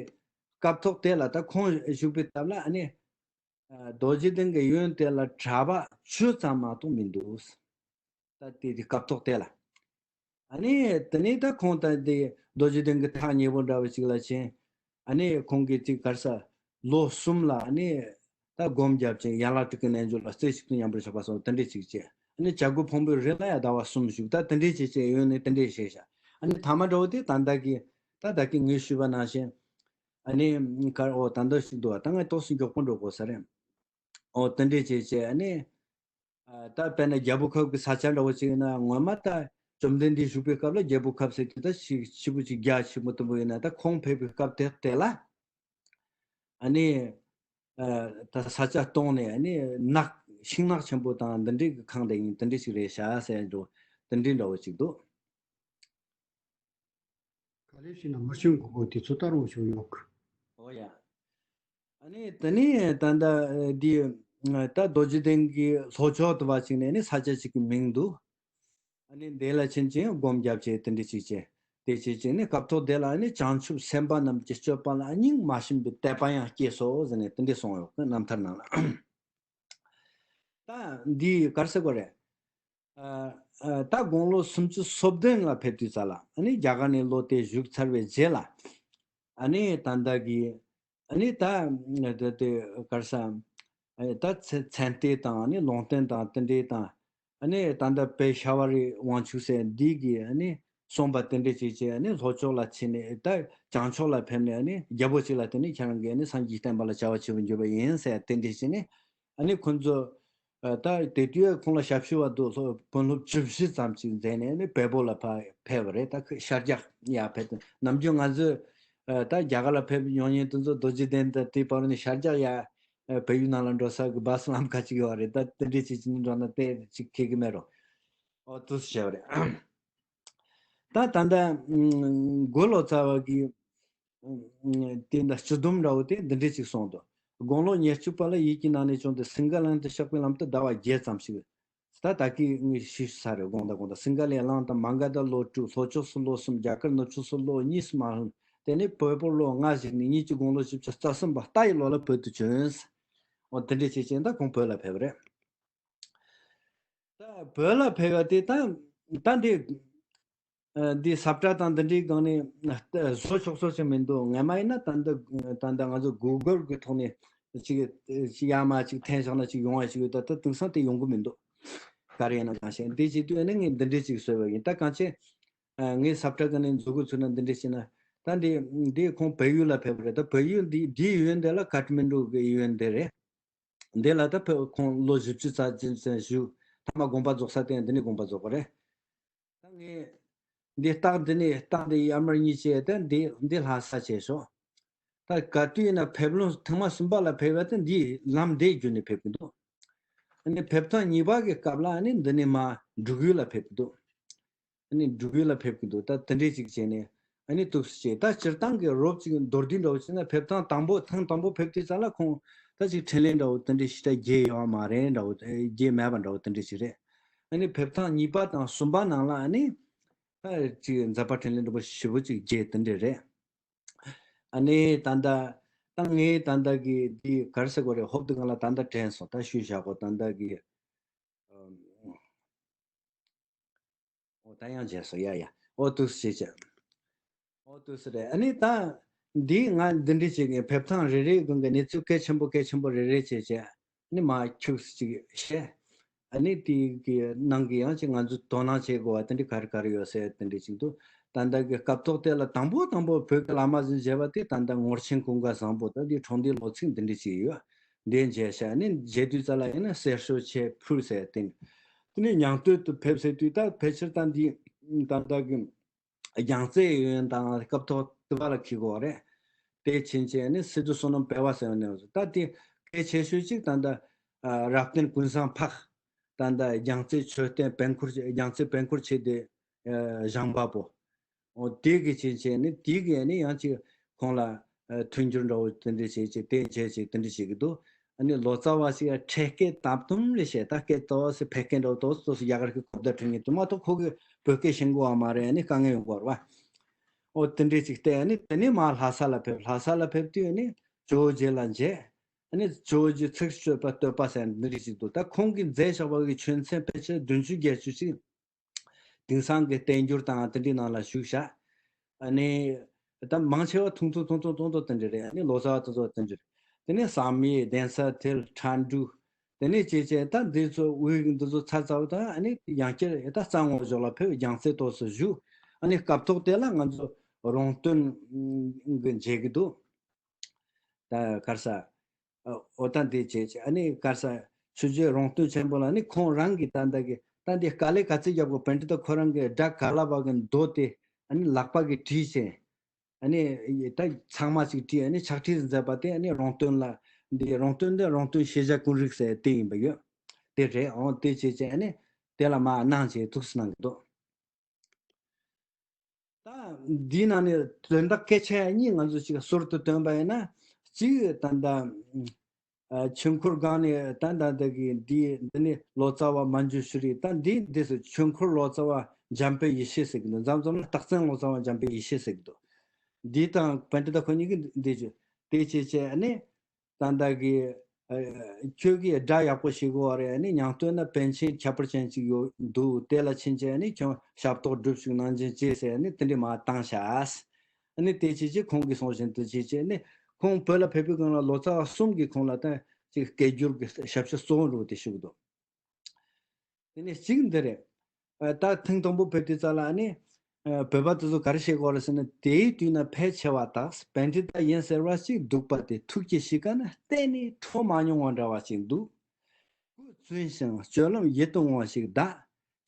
སྐབས་ཐོག་དེ་ལ་ད་ཁོང་བཞུགས་པའི་སྐབས་ལ་ཨ་ནི་ཨ་རྡོ་རྗེ་གདན་གྱི་གཡོན་དེ་ལ་གྲྭ་པ་ཁྱུ་ཙམ་མ་གཏོགས་མི་འདུག་ད་དེ་དེ་སྐབས་ཐོག་དེ་ལ། ཨ་ནི་དེ་ནས་ད་ཁོང་ད་དེ་རྡོ་རྗེ་གདན་གྱི་ཐག་ཉེ་པོ་འདྲ་བ་ཅིག་ལ་ཕྱིན། ཨ་ནི་ཁོང་གིས་དེ་ག་རེ་ཟེར་ལོ་གསུམ་ལ་ཨ་ནི་ད་སྒོམ་བརྒྱབ་ཅིང་ཡན་ལག་དྲུག་གི་རྣལ་འབྱོར་ལ་རྩེ་གཅིག་ཏུ་མཉམ་པར་བཞག་པ་སོགས་དེ་འདྲས་ཅིག་བྱས། ཨ་ནི་བྱ་རྒོད་ཕུང་པོའི་རི་ལ་ཡང་ཟླ་བ་གསུམ་བཞུགས། ད་དེ་འདྲས་བྱས་བྱས་ཡོང་ནས་དེ་འདྲས་བྱས་ཤག་ཨ་ནི་ཐ་མ་འདྲ་བོ་དེ་ད་ལྟ་གི་ད་ད་གིན་ངས་ཞུས་པ་ནང་བཞིན་ཨ་ནི་ག་རེ་ཨོ་ད་འདི་ཞིག་འདུག་ད་ངས་ཏོག་ཙམ་མགྱོགས་པོ་འགྲོ་དགོས་ས་རེད། ཨོ་དེ་འདྲས་བྱས་བྱས་ཨ་ནི། ཨ་ད་དཔེར་ན་རྒྱལ་པོ་ཁབ་ཀྱི་ས་ཆ་འདྲ་བོ་ཅིག་ཡིན་ན་ངོ་མ་ད་བཅོམ་ལྡན་འདས་བཞུགས་པའི་སྐབས་ལ་རྒྱལ་པོ་ཁབ་ཟེར་དུས་ད་ཕྱི་ཕྱི་པོ་ཅིག་རྒྱ་ཆེན་པོ་དུམ་བུ་ཡིན་ན། ད་ཁོང་ཕེབས་པའི་སྐབས་དེ་དེ་ལ་ཨ་ནི་ཨ་ད་ས་ཆ་སྟོང་ནས་ཨ་ནི་ནགས་ཤིང་ནགས་ཆེན་པོ་དང་འདི་འདྲའི་གི་ཁང་དེ་ཡིན་དེ་འདྲ་ཞིག་རེད་ཤག་ཟེར་འགྲོ་དེ་འདྲའི་འདྲ་བོ་ཅིག་འདུག་ག་ལེར་ཞུས་ན་མི་ཤོང་གོ་གོ་དེ་ཚོ་ལྟར་འོ་ཤོང་ཡོད་གི། ཨོ་ཡ། ཨ་ནི་དེ་ནས་ད་ལྟ་འདི་ད་རྡོ་རྗེ་གདན་གྱི་ལྷོ་ཕྱོགས་དུ་བ་ཅིག་ནས་ནི་ས་ཆ་ཅིག་གི་མིང་འདུག་ཨ་ནི་དེ་ལ་ཕྱིན་ཅིང་སྒོམ་བརྒྱབ་བྱས་དེ་འདྲ་ཅིག་བྱས། དེ་བྱས་ཅིང་ནི་སྐབས་ཐོག་དེ་ལ་ནི་བྱང་ཆུབ་སེམས་དཔའ་རྣམས་ཀྱི་སྤྱོད་པ་ལ་སྙིང་མ་ཞུམ་པའི་དད་པ་ཡང་སྐྱེས་སོ་ཟེར་ནས་དེ་འདྲ་གསུངས་ཡོད་རྣམ་ཐར་ནང་ལ། ད་འདི་ག་རེ་ཟེར་དགོས་རེད། ཨ་ཨ་ད་དགུང་ལོ་སུམ་ཅུ་སོ་བདུན་ལ་ཕེབས་དུས་ཙ་ལ་ཨ་ནི་རྒྱ་གར་ནས་ལོག་སྟེ་བཞུགས་ཚར་བའི་རྗེས་ལ་ཨ་ནི་ད་ལྟ་གི་ཨ་ནི་ད་དེ་དེ་ག་རེ་ཟེར་ཨ་ནི་ད་ཚེ་ཚན་ལྟས་དང་ཨ་ནི་ལུང་བསྟན་དང་དེ་འདྲའི་དང་ཨ་ནི་ད་ལྟ་པེ་ཤ་ཝ་རི་དབང་ཕྱུག་ཟེར་འདི་གི་ཨ་ནི་གསུངས་པ་དེ་འདྲ་བྱས་བྱས་ཨ་ནི་ལྷོ་ཕྱོགས་ལ་ཕྱིན་ནས་ད་བྱང་ཕྱོགས་ལ་ཕེབས་ནས་ཨ་ནི་རྒྱལ་པོ་ཅིག་ལ་དེ་ནི་ཁྱེད་རང་གིས་ཨ་ནི་སངས་རྒྱས་བསྟན་པ་ལ་བྱ་བ་བྱེད་པར་འགྱུར་བ་ཡིན་ཟེར་དེ་འདྲ་བྱས་ནས། ཨ་ནི་ཁོང་ཚོ་ཨ་ད་དེ་དུས་ཁོང་ལ་ཞབས་ཞུ་བ་དུ་སོགས་དཔོན་སློབ་བཅུ་བཞི་ཙམ་ཅིག་མཛད་ནས་ནི་བལ་པོ་ལ་ཕར་ཕེབས་པ་རེད། ད་ཁོས་ཤར་རྒྱག་ཡར་ཕེབས་ཏེ་ནམ་རྒྱུན་ང་ཚོས་ཨ་ད་རྒྱ་གར་ལ་ཕེབས་ཡོང་མཁན་དེ་ཚོ་རྡོ་རྗེ་གདན་དང་དེའི་བར་ནས་ཤར་རྒྱག་ཡར་ཨ་བལ་ཡུལ་ནང་ལ་འགྲོ་ས་གི་བཱས་ལམ་ཁ་ཅིག་ཡོད་རེད། ད་དེ་འདྲའི་ཅིག་ཅིག་འགྲོ་ན་དེ་ཅིག་ཁེགས་ཀྱི་མེད་རོ། ཨོ་དུས་བྱས་པ་རེད། ད་ད་ལྟ་ཨ་མགོ་ལོག་ཚར་བ་གི་ཨ་དེ་འདྲ་སྤྱི་སྡོམ་འདྲ་བོ་དེ་འདི་འདྲས་ཅིག་གསུངས་འདུག་དགུང་ལོ་ཉེར་གཅིག་པ་ལ་ཡིད་ཀྱི་ནང་ནས་བྱུང་སྟེ་སིང་ག་ལན་དུ་གཤེགས་པའི་ལམ་དུ་ཟླ་བ་བརྒྱད་ཙམ་ཞིག་ད་ད་གིན་ངས་ཞུས་ཚར་རེད། དགོངས་དག་དགོངས་དག་སིང་ག་ལའི་གླིང་དང་མ་ག་དྷ་ལོ་དྲུག་ལྷོ་ཕྱོགས་སུ་ལོ་གསུམ། རྒྱ་གར་ནུབ་ཕྱོགས་སུ་ལོ་གཉིས་སུ་མ་ལྷུང་། དེ་ནས་བལ་པོར་ལོ་ལྔ་བཞུགས་ནས་ཉིད་ཀྱི་དགུང་ལོ་བཞི་བཅུ་རྩ་གསུམ་པ་རྟ་ཡི་ལོ་ལ་བོད་དུ་བྱོན། འོ་དེ་འདྲས་བྱས་བྱས་ད་ཁོང་བོད་ལ་ཕེབས་པ་རེད། ད་བོད་ལ་ཕེབས་པ་དེ་ད་ད་འདི་ཨ་འདི་ས་བཀྲ་དང་འདི་འདྲའི་སྒང་ནས་བཟོ་ཆོག་ཆོག་ཅིག་མི་འདུག་ངས་མ་ཡིན་ན་ད་འདི་ད་འདི་ང་ཚོ་གུ་གལ་གི་ཐོག་ནས་ཅིག་ཅིག་ཡར་མར་ཅིག་འཐེན་བཞག་ན་ཅིག་ཡོང་བ་ཞིག་ཡོད། ད་ད་དེང་སང་དེ་ཡོང་གི་མི་འདུག་ག་རེ་ཡིན་ན་གང་ཤེས། འདི་བྱེད་དུས་ཨ་ནི་ངས་འདི་འདྲའི་ཅིག་བཟོས་པ་ཡིན། ད་གང་ཅི་ཨ་ངས་ས་བཀྲ་གི་ནས་མཛུབ་གུ་ཚུགས་ན་འདི་འདྲའི་བྱས་ན་ད་འདི་འདི་ཁོང་བལ་ཡུལ་ལ་ཕེབས་པ་རེད། ད་བལ་ཡུལ་འདི་འདིའི་ཡུལ་འདི་ལ་ཀ་ཐ་མན་ཌུ་གི་ཡུལ་འདི་རེད། འདི་ལ་ད་བོད་ཁོང་ལོ་བཞི་བཅུ་ཙམ་ཅིག་ཙམ་བཞུགས། ཐ་མ་དགོངས་པ་རྫོགས་ས་དེ་འདི་ནས་དགོངས་པ་རྫོགས་པ་རེད། ད་ངས་འདི་རྟགས་འདི་ནས་རྟགས་འདི་ཡར་མར་གཉིས་བྱས་ཏེ་འདི་འདི་ལྷག་ས་བྱས་ཤོག་ད་ག་དུས་ཡིན་ན་ཕེབས་ལམ་ཐེངས་མ་གསུམ་པ་ལ་ཕེབས་པ་དེ་འདི་ལམ་འདི་བརྒྱུད་ནས་ཕེབས་ཀྱི་འདུག་ཨ་ནི་ཕེབས་ཐེངས་གཉིས་པ་གི་སྐབས་ལ་ཨ་ནི་འདི་ནས་མར་འབྲུག་ཡུལ་ལ་ཕེབས་ཀྱི་འདུག་ཨ་ནི་འབྲུག་ཡུལ་ལ་ཕེབས་ཀྱི་འདུག་ད་དེ་འདྲས་ཅིག་བྱས་ནས་ཨ་ནི་ཐུགས་སུ་བྱས། ད་སྤྱིར་བཏང་གི་རོབ་ཅིག་མདོར་བསྡུས་འདྲ་བོ་བྱས་ན་ཕེབས་ཐེངས་དང་པོ་ཐེངས་དང་པོ་ཕེབས་དུས་ཙམ་ལ་ཁོང་ད་ཅིག་འཕྲིན་ལས་འདྲ་བོ་དེ་འདྲས་ཞེ་དྲག་རྒྱས་ཡོད་མ་རེད་འདྲ་བོ་རྒྱས་མེད་པ་འདྲ་བོ་དེ་འདྲས་ཅིག་རེད། ཨ་ནི་ཕེབས་ཐེངས་གཉིས་པ་དང་གསུམ་པ་ནང་ལ་ཨ་ནི་ད་ཅིག་མཛད་པ་འཕྲིན་ལས་འདྲ་བོ་ཞེ་པོ་ཅིག་རྒྱས་དེ་འདྲས་རེད། ཨ་ནི་ད་ལྟ་ད་ངས་ད་ལྟ་གི་འདི་ག་རེ་ཟེར་དགོས་རེད། ཧོབ་དེ་གང་ལ་ད་ལྟ་དྲན་སོང་། ད་ཞུས་བཞག་གོ་ད་ལྟ་གི་ཨོ་ད་ཡང་བརྗེད་སོང་། ཡ་ཡ། ཨོ་ཏུས་ཟེར་བྱས། ཨོ་ཏུས་རེད། ཨ་ནི་ད་འདི་ང་འདི་འདྲ་བྱེད་མཁན་ཕེབས་ཐེངས་རེ་རེའི་སྒང་གི་གནས་ཚུལ་གལ་ཆེན་པོ་གལ་ཆེན་པོ་རེ་རེ་བྱས་བྱས་ཨ་ནི་མར་ཁྱུག་ཙམ་ཅིག་བཤད། ཨ་ནི་དེ་གི་ནང་གི་ཡང་ཅིག་ང་ཚོས་དོ་སྣང་བྱེད་དགོས་པ་དེ་འདྲ་ག་རེ་ག་རེ་ཡོད་ཟེར་དེ་འདྲ་ཅིག་འདུག་ད་ལྟ་གི་སྐབས་ཐོག་དེ་ལ་དང་པོ་དང་པོ་བོད་ཀྱི་བླ་མ་ཟིན་བྱས་པ་དེ་ད་ལྟ་ངོར་ཆེན་ཀུན་དགའ་བཟང་པོ་ད་འདི་འཁྲུངས་འདས་ལོ་ཚིགས་འདི་འདྲ་ཅིག་ཡོད། འདི་མཇལ་ཤག་ཨ་ནི་མཇལ་དུས་ཙམ་ལ་ཡིན་ན་གསེར་ཞོ་ཆེ་ཕུལ་ཟེར་དེ། དེ་ནས་ཉང་སྟོད་དུ་ཕེབས་ཟེར་དུས་ད་ཕལ་ཆེར་ད་འདི་ད་ལྟ་གི་རྒྱལ་རྩེ་ཡོན་དང་སྐབས་ཐོག་དུ་བ་ལ་འཁེལ་དགོས་རེད། དེ་ཕྱིན་ཆད་ནི་སི་ཏུ་བསོད་ནམས་དཔལ་བ་ཟེར་བ་ནས་ད་དེ་གལ་ཆེ་ཤོས་གཅིག་ད་ལྟ་རབ་བརྟན་ཀུན་བཟང་འཕགས། ད་ལྟ་རྒྱལ་རྩེ་མཆོད་རྟེན་པད་འཁོར་རྒྱལ་རྩེ་པད་འཁོར་ཆེ་སྡེ་བཞེངས་པ་པོ། འོ་དེ་གི་ཕྱིན་ཆད་ནི་དེ་གི་ནི་ཡང་ཅིག་ཁོང་ལ་མཐུན་འགྱུར་འདྲ་བོ་དེ་འདྲ་བྱེད་ཅིག་དེ་བྱེད་ཅིག་དེ་འདྲ་བྱེད་ཀྱི་འདུག་ཨ་ནི་ལོ་ཙཱ་བ་ཞིག་ཡང་འཕྲེད་སྐད་དམ་དུམ་རེ་བཤད། ད་སྐད་ཙོག་སེ་ཕལ་སྐད་འདྲ་བོ་ཏོག་ཙམ་ཡག་ར་གི་གོ་བརྡ་འཕྲོད་ངེས་དུ་མ་གཏོགས་ཁོ་གི་ བོད་སྐད་ཤེས་དགོས་པ་མ་རེད། ཨ་ནི་དཀའ་ངལ་ཡོང་གི་རེད་པ། ཨོ་དེ་འདྲས་ཅིག་བལྟས། ཨ་ནི་དེ་ནས་མར་ལྷ་ས་ལ་ཕེབས། ལྷ་ས་ལ་ཕེབས་དུས་ཨ་ནི་ཇོ་བོ་རྗེ་ལ་མཇལ། ཨ་ནི་ཇོ་བོ་རྗེ་ཚིག་སྤྱོད་པ་བསྟོད་པ་ཟེར་འདི་འདྲས་ཅིག་འདུག་ད་ཁོང་གིས་མཛད་བཞག་པ་གི་ཆོས་ཚན་ཕལ་ཆེར་བདུན་ཅུ་བརྒྱད་ཅུ་ཅིག་དེང་སང་གི་བསྟན་འགྱུར་དང་དེ་འདྲའི་ནང་ལ་བཞུགས་བཞག་ཨ་ནི་ད་མང་ཆེ་བ་ཐུང་ཐུང་ཐུང་ཐུང་ཐུང་ཐུང་དེ་འདྲ་རེད། ཨ་ནི་ལོ་ཙཱ་བ་དེ་ཚོ་དེ་འདྲ་རེད། དེ་ནས་བསམ་ཡས། གདན་ས་མཐིལ། ཁྲ་འབྲུག་དེ་ནས་ཅེས་བྱས་ད་འདི་ཚོ་དབུས་འདི་ཚོ་ཚར་ཚར་བ་དང་། ཨ་ནི་ཡང་བསྐྱར་ད་གཙང་བོ་ཕྱོགས་ལ་ཕེབས། རྒྱལ་རྩེ་ཏོག་ཙམ་བཞུགས། ཨ་ནི་སྐབས་ཐོག་དེ་ལ་ང་ཚོ་རོང་སྟོན་གྱི་མཇལ་གྱི་འདུག་ད་ག་རེ་ཟ། ཨོ་ད་འདི་བྱས་བྱས། ཨ་ནི་ག་རེ་ཟ། ཆོས་རྗེ་རོང་སྟོན་ཆེན་པོ་ལ་ནི་ཁོང་རང་གིས་ད་ལྟ་གི་ད་འདི་དཀའ་ལས་ག་ཚོད་བརྒྱབ་དགོས། པཎྜི་ཏ་ཁོ་རང་གི་སྒྲ་ག་ལ་བ་གི་མདོ་དེ་ཨ་ནི་ལག་པ་གིས་བྲིས་བྱས། ཨ་ནི་ད་ཚང་མ་ཅིག་བྲིས། ཨ་ནི་ཕྱག་བྲིས་མཛད་པ་དེ་ཨ་ནི་རོང་སྟོན་ལ། འདི་རོང་སྟོན་འདི་རོང་སྟོན་ཤེས་བྱ་ཀུན་རིག་ཟེར་དེ་ཡིན་པ་ཡོད། དེ་རེད། ཨོ་དེ་བྱས་བྱས་ཨ་ནི་དེ་ལ་མར་གནང་བྱས་ཐུགས་སུ་གནང་གི་འདུག་ད་འདིའི་ནང་ནས་དོན་དག་སྐད་ཆ་གཉིས་ང་ཚོས་ཅིག་ཟུར་དུ་བཏོན་པ་ཡིན་ན། གཅིག་ད་ལྟ་ཨ་ཆོས་འཁོར་སྒང་ནས་ད་ད་ལྟ་གི་འདི་འདི་ནི་ལོ་ཙཱ་བ་མ་འཇུ་ཤྲཱི། ད་འདི་འདི་སུ་ཆོས་འཁོར་ལོ་ཙཱ་བ་འཇམ་དཔལ་ཡེ་ཤེས་ཟེར་གི་འདུག་མཚམས་མཚམས་ལ་སྟག་བཙན་ལོ་ཙཱ་བ་འཇམ་དཔལ་ཡེ་ཤེས་ཟེར་གི་འདུག་འདི་དང་པཎྜི་ཏ་ཁོ་གཉིས་ཀྱིས་འདི་བརྗོད། དེ་བྱས་བྱས་ནས། ད་ལྟ་གི་ཨ་ཁྱོད་ཀྱིས་སྒྲ་ཡག་པོ་ཤེས་དགོས་པ་རེད། ཨ་ནི་ཉང་སྟོད་ན་པཎ་ཆེན་ཁྱད་པར་ཅན་ཅིག་ཡོད་འདུག་དེ་ལ་ཕྱིན་བྱས་ཨ་ནི་ཁྱོད་ཞབས་ཏོག་སྒྲུབ་ཤིག་གནང་སྦྱིན་བྱེད་ཟེར་ཨ་ནི་དེ་འདྲས་མར་བཏང་ཤག་ཨ་ནི་དེ་བྱས་བྱས་ཁོང་གིས་གསུངས་བཞིན་དུ་བྱས་བྱས་ནི་ཁོང་བོད་ལ་ཕེབས་པའི་སྒང་ལ་ལོ་ཙཱ་བ་གསུམ་གྱིས་ཁོང་ལ་ད་ཅིག་སྐད་སྒྱུར་གྱི་ཞབས་ཞུ་གཙོ་བོ་འདྲ་བོ་དེ་ཞུ་གི་འདུག་དེ་ནས་གཅིག་འདི་རེད། ཨ་ད་ཐེངས་དང་པོ་ཕེབས་དུས་ཙམ་ལ་ཨ་ནི་ཨ་བོད་པ་དེ་ཚོ་ག་རེ་བཤད་ཀྱི་ཡོད་རེད་ཟེར་ན། དེའི་དུས་ན་ཕལ་ཆེ་བ་དག་པཎྜི་ཏ་ཡིན་ཟེར་བ་ཞིག་འདུག་པ་དེ་ཐུགས་ཀྱི་གཤིས་ཀ་ན་གཏན་ནས་འཕྲོ་མ་མྱོང་བ་འདྲ་བ་ཞིག་འདུག་སྐུ་བཙུན་ཞིང་སྤྱོད་ལམ་ཡིད་དུ་འོང་བ་ཞིག་གདའ།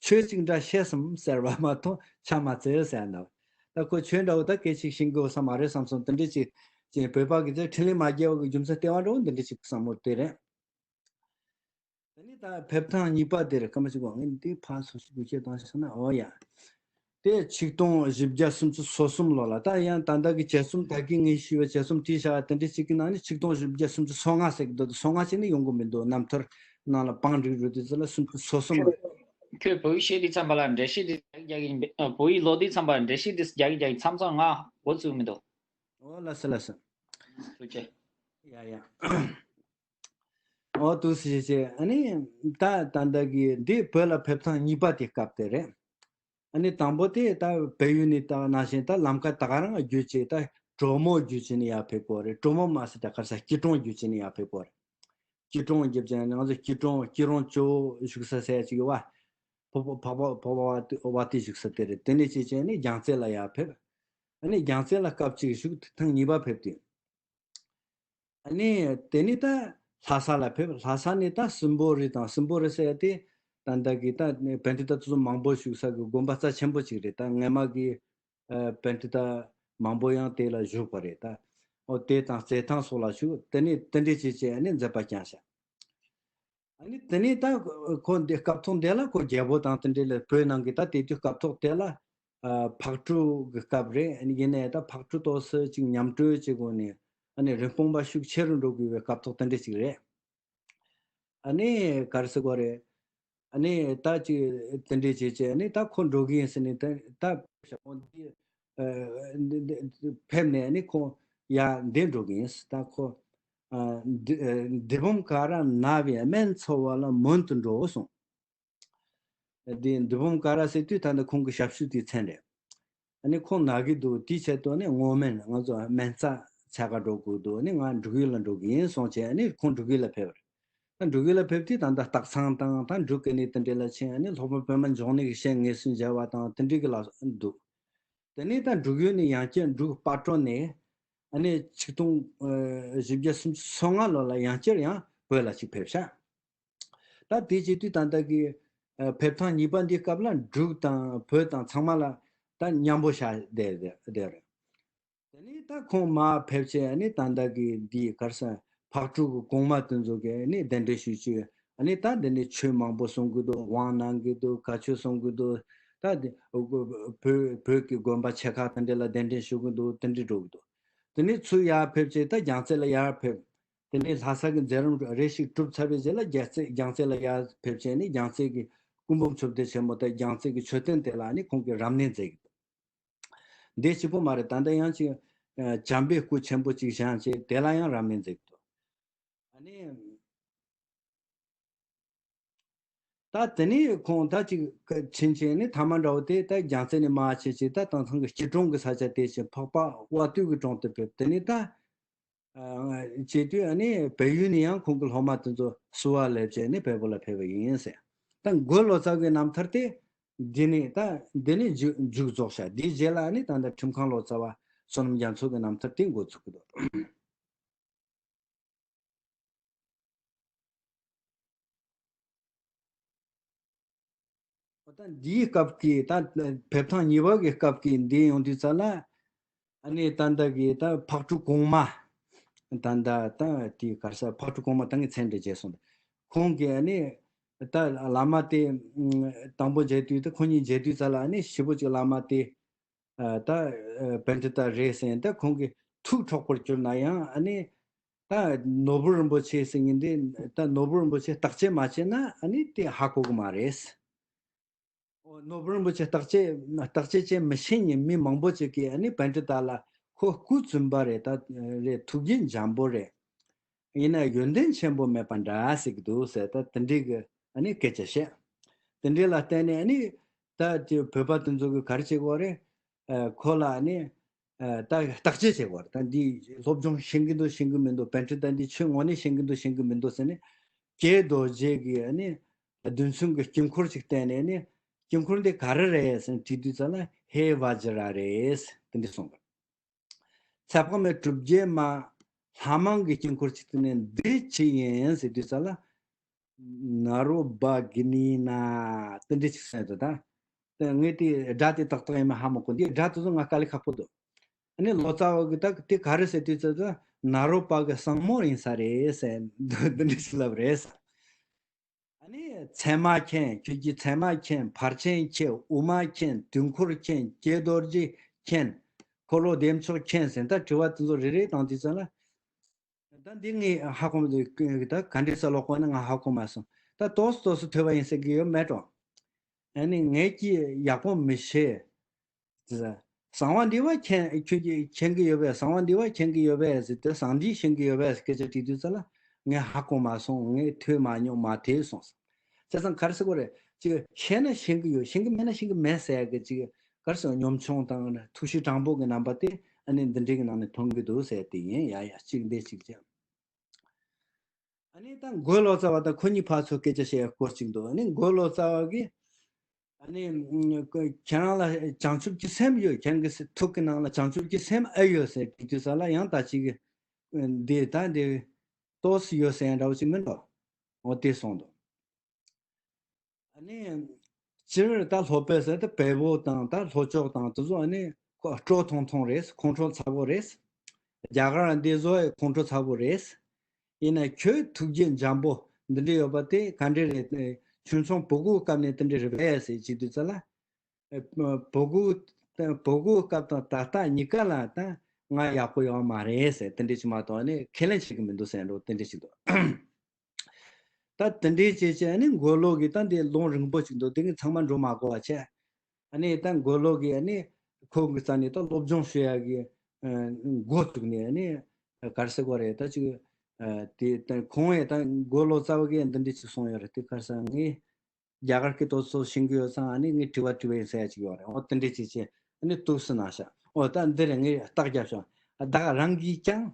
ཆོས་གཅིག་འདྲ་ཤེས་སམ་ཟེར་བ་མ་གཏོགས་ཆ་མ་འཚལ་ཟེར་ན། ད་ཁོ་ཆོས་འདྲ་བོ་ད་སྐད་ཅིག་ཤེས་དགོས་ས་མ་རེད་བསམ་སོང་། དེ་འདྲ་ཅིག་ཅིག་བོད་པ་གི་ཚེ་འཕྲིན་ལས་མ་རྒྱས་པ་གི་རྒྱུ་མཚན་ལྟེ་བ་འདྲ་བོ་འདི་འདྲ་ཅིག་བསམ་བློ་དེ་རེད། དེ་ནས་ད་ཕེབས་ཐེངས་གཉིས་པ་དེར་སྐར་མ་གཅིག་གོ་ངས་འདི་ཕར་སོ་སོ་དགོས་ཆེད་བཏང་ཤག་ན། འོ་ཡ། དེ་ཆིག་སྟོང་བཞི་བརྒྱ་སུམ་ཅུ་སོ་གསུམ་ལོ་ལ། ད་ཡང་ད་ལྟ་གི་བྱེད་རྩོམ་ད་གིན་ངས་ཞུས་པའི་བྱེད་རྩོམ་བྲིས་བཞག་དེ་འདྲ་གཅིག་གི་ནང་ནས་ཆིག་སྟོང་བཞི་བརྒྱ་སུམ་ཅུ་སོ་ལྔ་ཟེར་གི་འདུག་སོ་ལྔ་ཅིག་ནི་ཡོང་གི་མི་འདུག་རྣམ་ཐར་ནང་ལ་བང་སྒྲིག་རུ་དུས་ཚོད་ལ་སུམ་ཅུ་སོ་གསུམ་རེད། ཁྱོད་བོད་ཡིག་ཤེས་དུས་ཙམ་པ་ལ་འགྲེལ་བཤད་འདི་རྒྱག་གི་ཡིན་པས། བོད་ཡིག་ཀློག་དུས་ཙམ་པ་ལ་འགྲེལ་བཤད་འདི་རྒྱག་གི་རྒྱག་གི་མཚམས་མཚམས་ང་འགོ་བཙུགས་མི་འདུག་འོ་ལགས་སོ་ལགས་སོ། ཐུགས་རྗེ་ཆེ། ཡ་ཡ། འོ་འདུག་སེ་བྱས། ཨ་ནི་ད་ད་ལྟ་གི་འདི་བོད་ལ་ཕེབས་ཐེངས་གཉིས་པ་དེ་སྐབས་དེ་རེད། ཨ་ནི་དང་པོ་དེ་ད་བལ་ཡུལ་ནས་ད་ནང་བཞིན་ད་ལམ་ཁ་ད་ག་རང་བརྒྱུད་བྱས། ད་གྲོ་མོ་བརྒྱུད་བྱས་ནས་ཡར་ཕེབས་པ་རེད། གྲོ་མོ་མ་ཟད་ད་ག་རེ་ཟ། སྐྱིད་གྲོང་བརྒྱུད་བྱས་ནས་ཡར་ཕེབས་པ་རེད། སྐྱིད་གྲོང་བརྒྱུད་བྱས་ནས་ང་ཚོ་སྐྱིད་གྲོང་སྐྱིད་གྲོང་ཇོ་བོ་བཞུགས་ས་ཟེར་ཡ་ཅིག་ཡོད་པ། ཕོ་བོ་ཕོ་བོ་ཕོ་བོ་བ་དེ་བ་དེ་བཞུགས་ས་དེ་རེད། དེ་ནས་བྱས་བྱས་ནས་རྒྱལ་རྩེ་ལ་ཡར་ཕེབས། ཨ་ནི་རྒྱལ་རྩེ་ལ་སྐབས་གཅིག་བཞུགས། ཐེངས་གཉིས་པ་ཕེབས་དུས། ཨ་ནི་དེ་ནས་ད་ལྷ་ས་ལ་ཕེབས། ལྷ་ས་ནས་ད་སྲིན་པོ་རི་དང་། སྲིན་པོ་རི་ཟེར་ཡ་དེ་ད་ལྟ་གི་ད་པཎྜི་ཏ་དེ་ཚོ་མང་པོ་བཞུགས་ས་གི་དགོན་པ་རྩ་ཆེན་པོ་ཅིག་རེད། ད་སྔས་མ་གི་ཨ་པཎྜི་ཏ་མང་པོ་ཡང་དེ་ལ་བཞུགས་པ་རེད། ད་འོ་དེ་དང་རྩེད་ཐང་སོགས་ལ་བཞུགས། དེ་ནས་དེ་འདྲས་བྱས་བྱས་ཨ་ནི་མཛད་པ་བསྐྱངས་ཤག་ཨ་ནི་དེ་ནས་ད་ཁོ་འདི་སྐབས་ཐོག་འདི་ལ་ཁོ་རྒྱལ་པོ་དང་དེ་འདྲས་ལ་བོད་ནང་གི་ད་དེ་དུས་སྐབས་ཐོག་དེ་ལ་ཨ་ཕག་གྲུ་གི་སྐབས་རེད། ཨ་ནི་ཡིན་ནའི་ད་ཕག་གྲུ་ཏོག་ཙམ་ཅིག་ཉམས་དྲོད་ཅིག་འོང་ནས་ཨ་ནི་རིན་སྤུངས་པ་ཤུགས་ཆེ་རུ་འགྲོ་དགོས་པའི་སྐབས་ཐོག་དེ་འདྲས་ཅིག་རེད། ཨ་ནི་ག་རེ་ཟེར་དགོས་རེད། ཨ་ནི་ད་ཅིག་དེ་འདྲས་བྱས་བྱས་ཨ་ནི་ད་ཁོ་འགྲོ་གི་ཡིན་ཟེར་ནས་ད་ད་ཞག་པོ་འདི་ཨ་འདི་འདི་ཕེབས་ནས་ཨ་ནི་ཁོ་ཡར་འདི་འགྲོ་གི་ཡིན། ད་ཁོ་ཨ་འདི་ཨ་འདི་བུམ་ཀ་ར་ན་བའི་སྨན་འཚོ་བ་ལ་མོན་དུ་འགྲོ་གསུངས། འདི་འདི་བུམ་ཀ་ར་ཟེར་དུས་ད་ལྟ་ཁོང་གི་ཞབས་ཞུ་དེའི་མཚན་རེད། ཨ་ནི་ཁོང་ན་གི་འདུག་དེའི་ཆེད་དུ་ནི་སྔོ་སྨན་ང་ཚོ་སྨན་རྩྭ་འཚོལ་ག་འགྲོ་དགོས་འདུག་ཨ་ནི་ང་འབྲུག་ཡུལ་ལ་འགྲོ་གི་ཡིན་གསུངས་བྱས་ཨ་ནི་ཁོང་འབྲུག་ཡུལ་ལ་ཕེབས་པ་རེད། ད་འབྲུག་ཡུལ་ལ་ཕེབས་དུས་ད་ལྟ་སྟག་ཚང་དང་ད་འབྲུག་གི་གནས་དེ་འདྲ་ལ་ཕྱིན། ཨ་ནི་སློབ་དཔོན་པད་མ་འབྱུང་གནས་ཀྱི་ཞལ་དངོས་སུ་མཇལ་བ་དང་དེ་འདྲ་གི་ལ་འདུག་དེ་ནས་ད་འབྲུག་ཡུལ་ནས་ཡང་བསྐྱར་འབྲུག་སྤ་གྲོ་ནས་ཨ་ནི་ཆིག་སྟོང་བཞི་བརྒྱ་སུམ་ཅུ་སོ་ལྔ་ལོ་ལ་ཡང་བསྐྱར་ཡང་བོད་ལ་ཅིག་ཕེབས་ཤག་ད་དེ་བྱེད་དུས་ད་ལྟ་གི་ཨ་ཕེབས་ཐེངས་གཉིས་པ་འདིའི་སྐབས་ལ་འབྲུག་དང་བོད་དང་ཚང་མ་ལ་ད་མཉམ་པོ་ཤར་བསྡད་བསྡད་རེད། དེ་ནས་ད་ཁོང་མར་ཕེབས་བྱས་ཨ་ནི་ད་ལྟ་གི་འདིའི་ག་རེ་ཟེར་ཕག་གྲུ་གི་གོང་མ་དེ་ཚོ་གིས་ཨ་ནི་གདན་འདྲེན་ཞུ་བྱས། ཨ་ནི་ད་འདི་ནས་ཆོས་མང་པོ་གསུང་གི་འདུག་དབང་གནང་གི་འདུག་བཀའ་ཆོས་གསུང་གི་འདུག་ད་འདི་བོད་བོད་ཀྱི་དགོན་པ་ཆེ་ཁག་དེ་འདྲ་ལ་གདན་འདྲེན་ཞུ་གི་འདུག་དེ་འདྲ་འགྲོ་གི་འདུག་དེ་ནས་ཚུར་ཡར་ཕེབས་བྱས་ད་རྒྱལ་རྩེ་ལ་ཡར་ཕེབས། དེ་ནས་ལྷ་ས་གི་མཛད་རིམ་རེ་ཞིག་གྲུབ་ཚར་བའི་རྗེས་ལ་རྒྱལ་རྩེ་རྒྱལ་རྩེ་ལ་ཡར་ཕེབས་བྱས་ནས་རྒྱལ་རྩེ་གི་ སྐུ་འབུམ་མཆོད་རྟེན་ཆེན་མོ་དང་རྒྱལ་རྩེ་གི་མཆོད་རྟེན་དེ་ལ་ནི་ཁོང་གིས་རབ་གནས་མཛད་ཀྱི་འདུག་འདི་གཅིག་པོ་མ་རེད། ད་ལྟ་ཡང་ཅིག་ཨ་བྱམས་པའི་སྐུ་ཆེན་པོ་ཅིག་བཞེངས་བྱས་དེ་ལ་ཡང་རབ་གནས་མཛད་ཀྱི་འདུག་ཨ་ནི། ད་དེ་ནས་ཁོང་ད་ཅིག་ཕྱིན་ཆད་ནི་ཐ་མ་འདྲ་བོ་དེ་ད་རྒྱལ་རྩེ་ནས་མར་ཕྱིན་ཆད་ད་དེང་སང་གི་སྐྱིད་གྲོང་གི་ས་ཆ་དེ་ཕྱིན་འཕགས་པ་དབའ་སྟོད་ཀྱི་གྲོང་དུ་ཕེབས། དེ་ནས་ད་ཨ་བྱེད་དུས་ཨ་ནི་བལ་ཡུལ་ནས་ཡང་ཁོང་གི་སློབ་མ་དེ་ཚོ་བསུ་བ་སླེབས་བྱས་ནས་བལ་པོ་ལ་ཕེབས་པ་ཡིན་ཟེར། ད་མགོན་ལོ་ཙཱ་བའི་རྣམ་ཐར་དེ་འདི་ནས་ད་འདི་ནས་མཇུག་མཇུག་རྫོགས་ཤག་འདིའི་རྗེས་ལ་ཨ་ནི་ད་ལྟ་ཁྲིམས་ཁང་ལོ་ཙཱ་བ་བསོད་ནམས་རྒྱ་མཚོ་གི་རྣམ་ཐར་དེ་འགོ་ཚུགས་ཀྱི་འདུག་འོ་ད་འདིའི་སྐབས་ཀྱི་ད་ཕེབས་ཐེངས་གཉིས་པ་གི་སྐབས་ཀྱི་འདི་ཡོང་དུས་ཙམ་ལ་ཨ་ནི་ད་ལྟ་གི་ད་ཕག་གྲུ་གོང་མ། ད་ལྟ་ད་དེའི་ག་རེ་ཟེར། ཕག་གྲུ་གོང་མ་ད་ངས་མཚན་འདྲ་བརྗེས་སོང་། ཁོང་གིས་ཨ་ནི་ད་བླ་མ་དེ་དང་པོ་མཇལ་དུས་ད་ཁོང་གཉིས་མཇལ་དུས་ཙམ་ལ་ཨ་ནི་ཞེ་པོ་ཅིག་བླ་མ་དེ་ཨ་ད་ཨ་པཎྜི་ཏ་རེད་ཟེར། ད་ཁོང་གིས་ཐུགས་འཕྲོག་པར་གྱུར་ན་ཡང་ཨ་ནི་ད་ནོར་བུ་རིན་པོ་ཆེ་ཟེར་མཁན་དེ་ད་ནོར་བུ་རིན་པོ་ཆེ་བརྟག་དཔྱད་མ་བྱས་ན་ཨ་ནི་དེ་ཧ་གོ་གི་མ་རེད། ཨོ་ནོར་བུ་རིན་པོ་ཆེ་བརྟག་དཔྱད་བརྟག་དཔྱད་བྱེད་མི་ཤེས་མཁན་མི་མང་པོ་ཅིག་གིས་ཨ་ནི་པཎྜི་ཏ་ལ་ཁོ་སྐུ་བཙུན་པ་རེད། ད་རེད། ཐུགས་རྒྱུད་འཇམ་པོ་རེད། ཡིན་ན་ཡོན་ཏན་ཆེན་པོ་མེད་པ་འདྲ་ཟེར་གྱི་འདུག་ཟེར། ད་དེ་འདྲའི་གི་ཨ་ནི་སྐད་ཆ་བཤད། དེ་འདྲའི་ལ་བརྟེན་ནས་ཨ་ནི་ད་དེ་བོད་པ་དེ་ཚོ་གིས་ག་རེ་བྱེད་དགོས་རེད། ཨ་ཁོ་ལ་ཨ་ནི་ཨ་ད་བརྟག་དཔྱད་བྱེད་དགོས་རེད། ད་འདི་སློབ་སྦྱོང་ཤེས་ཀྱི་འདུག་ཤེས་ཀྱི་མི་འདུག་པཎྜི་ཏ་འདི་ཆོས་དངོས་གནས་ཤེས་ཀྱི་འདུག་ཤེས་ཀྱི་མི་འདུག་ཟེར་ནས་ཀྱེ་རྡོ་རྗེ་གིས་ཨ་ནི་རྡུལ་ཚོན་གྱི་དཀྱིལ་འཁོར་ཅིག་བསྟན་ནས་ཨ་ནི་དཀྱིལ་འཁོར་འདི་ག་རེ་རེད་ཟེར་དྲིས་དུས་ཙམ་ལ་ཧེ་བཛྲ་རེད་ཟེར་དེ་འདྲ་གསུངས་པ། ཚེ་དཔག་མེད་གྲུབ་བརྒྱད་མ་ལྷ་མང་གི་དཀྱིལ་འཁོར་ཅིག་ཏུ་ནི་འདི་ཅི་ཡིན་ཟེར་དུས་ཙམ་ལ། ན་རོ་པ་གི་ནི་ན། དེ་འདྲ་ཅིག་གསུངས་འདུག་ད། དེ་ངས་དེ་སྒྲ་དེ་ཏག་ཏག་ཡིན་མིན་ཧ་མ་གོ། འདི་སྒྲ་དེ་ཚོ་ང་དཀའ་ལས་ཁག་པོ་འདུག་ཨ་ནི་ལོ་ཙཱ་བ་གི་ད་དེ་ག་རེ་ཟེར་དུས་ཙམ་ན་རོ་པ་གི་ཟབ་མོ་ཡིན་ས་རེད་ཟེར་འདུག་དེ་འདྲ་ཅིག་ལབ་རེད་ཟེར། ཨ་ནི་མཚན་མ་མཁྱེན། ཁྱོད་ཀྱིས་མཚན་མ་མཁྱེན། ཕར་ཕྱིན་མཁྱེན། དབུ་མ་མཁྱེན། དུས་འཁོར་མཁྱེན། ཀྱེ་རྡོ་རྗེ་མཁྱེན། འཁོར་ལོ་བདེ་མཆོག་མཁྱེན་ཟེར། ད་དྲི་བ་དེ་ཚོ་རེ་རེ་བཏང་དུས་ཙམ་ལ། ད་འདི་ངས་ཧ་གོ་མི་འདུག་ད་ག་འདྲས་ས་ལོག་པ་ན་ང་ཧ་གོ་མ་སོང་། ད་ཏོག་ཙམ་ཏོག་ཙམ་ཐོས་པ་ཡིན་ཟེར་གི་ཡོད་མེད་འགྲོ། ཨ་ནི་ངས་ཀྱིས་ཡག་པོ་མི་ཤེས། གསང་བ་འདུས་པ་མཁྱེན། ཁྱོད་ཀྱིས་མཁྱེན་གྱི་ཡོད་པས། གསང་བ་འདུས་པ་མཁྱེན་གྱི་ཡོད་པས་ཟེར་ཏེ་གསང་འདུས་མཁྱེན་གྱི་ཡོད་པས་ཟེར་སྐད་ཆ་དྲིས་དུས་ཙམ་ལ་ངས་ཧ་གོ་མ་སོང་། ངས་ཐོས་མ་མྱོང་། མ་ཐོས་གསུངས་སོང་། བྱས་ཙང་ག་རེ་ཟེར་དགོས་རེད། ཅིག་ཤེས་ན་ཤེས་ཀྱི་ཡོད། ཤེས་ཀྱི་མེད་ན་ཤེས་ཀྱི་མེད་ཟེར་ཡ་གི་ཅིག་ག་རེ་ཟེར། གཉོམ་ཆུང་དང་ཐུགས་གཤིས་དྲང་པོ་གི་རྣམ་པ་དེ་ཨ་ནི་འདི་འདྲའི་གི་ནང་ནས་མཐོང་གི་འདུག་ཟེར་དེ་ཡིན། ཡ་ཡ་གཅིག་འདི་གཅིག་བྱས། ཨ་ནི་ད་མགོན་ལོ་ཙཱ་བ་དང་ཁོ་གཉིས་ཕར་ཚུར་སྐད་ཆ་བཤད་ཡ་སྐོར་གཅིག་འདུག་ཨ་ནི་མགོན་ལོ་ཙཱ་བ་གིས་ཨ་ནི་ཁྱེད་རང་ལ་བྱང་ཆུབ་ཀྱི་སེམས་ཡོད། ཁྱེད་རང་གི་ཐུགས་ཀྱི་ནང་ལ་བྱང་ཆུབ་ཀྱི་སེམས་ཨེ་ཡོད་ཟེར་དྲིས་དུས་ཙམ་ལ་ཡང་ད་ཅིག་འདི་ད་འདི་ཏོག་ཙམ་ཡོད་ཟེར་ཡ་འདྲ་བོ་ཅིག་མིན་འགྲོ། འོ་དེ་གསུངས་འདུག་ཨ་ནི་སྤྱིར་ད་ལྷོ་པ་ཟེར་ད་བལ་པོ་དང་ད་ལྷོ་ཕྱོགས་དང་དེ་ཚོ་ཨ་ནི་ཁོ་སྤྲོ་ཐུང་ཐུང་རེད། ཁོང་ཁྲོ་ཚ་པོ་རེད། རྒྱ་གར་འདི་ཚོ་ཁོང་ཁྲོ་ཚ་པོ་རེད། ཡིན་ན་ཁྱོད་ཐུགས་རྗེ་འཇམ་པོ་འདི་འདྲ་ཡོད་པ་དེ་ག་འདྲ་རེད། ཁྱོད་ཚོ་བུ་གུའི་སྐབས་ནས་དེ་འདྲ་རེད་པས་ཟེར་བྱེད་དུས་ཙམ་ལ། བུ་གུ་བུ་གུའི་སྐབས་དང་ད་ལྟ་གཉིས་ཀ་ལ་ད་ང་ཡག་པོ་ཡོད་མ་རེད་ཟེར། དེ་འདྲ་ཅིག་མ་གཏོགས་ནི་ཁས་ལེན་བྱེད་ཀྱི་མི་འདུག་ཟེར་འགྲོ། དེ་འདྲ་ཅིག་འདུག་ད་དེ་འདྲའི་བྱས་བྱས་ཨ་ནི་མགོན་ལོ་གིས་ད་འདི་ལུང་རིང་པོ་ཅིག་འདུག་དེ་གི་ཚང་མ་འགྲོ་མ་དགོས་པ་བྱས། ཨ་ནི་ད་མགོན་ལོ་གིས་ཨ་ནི་ཁོ་གི་རྩ་ནས་ད་སློབ་སྦྱོང་ཞུ་ཡ་གི་འགོ་བཙུགས་ནས་ཨ་ནི་ག་རེ་ཟེར་དགོས་རེད། ད་ཅིག་དེ་ད་ཁོང་ཡང་ད་མགོན་ལོ་ཙཱ་བ་གིས་འདི་འདྲ་ཅིག་གསུངས་ཡོད་རེད། དེ་ག་རེ་ཟེར། ངས་རྒྱ་གར་སྐད་ཏོག་ཙམ་ཤེས་ཀྱི་ཡོད་ཙང་ཨ་ནི་ངས་དྲི་བ་དྲི་བ་ཡིན་ཟེར་ཡ་ཅིག་ཡོད་རེད། འོ་དེ་འདྲ་ཅིག་བྱས་ཨ་ནི་ཏོག་ཙམ་གནང་ཤག་འོ་ད་འདི་རེད། ངས་རྟགས་བརྒྱབ་ཤག་བདག་རང་གིས་ཀྱང་།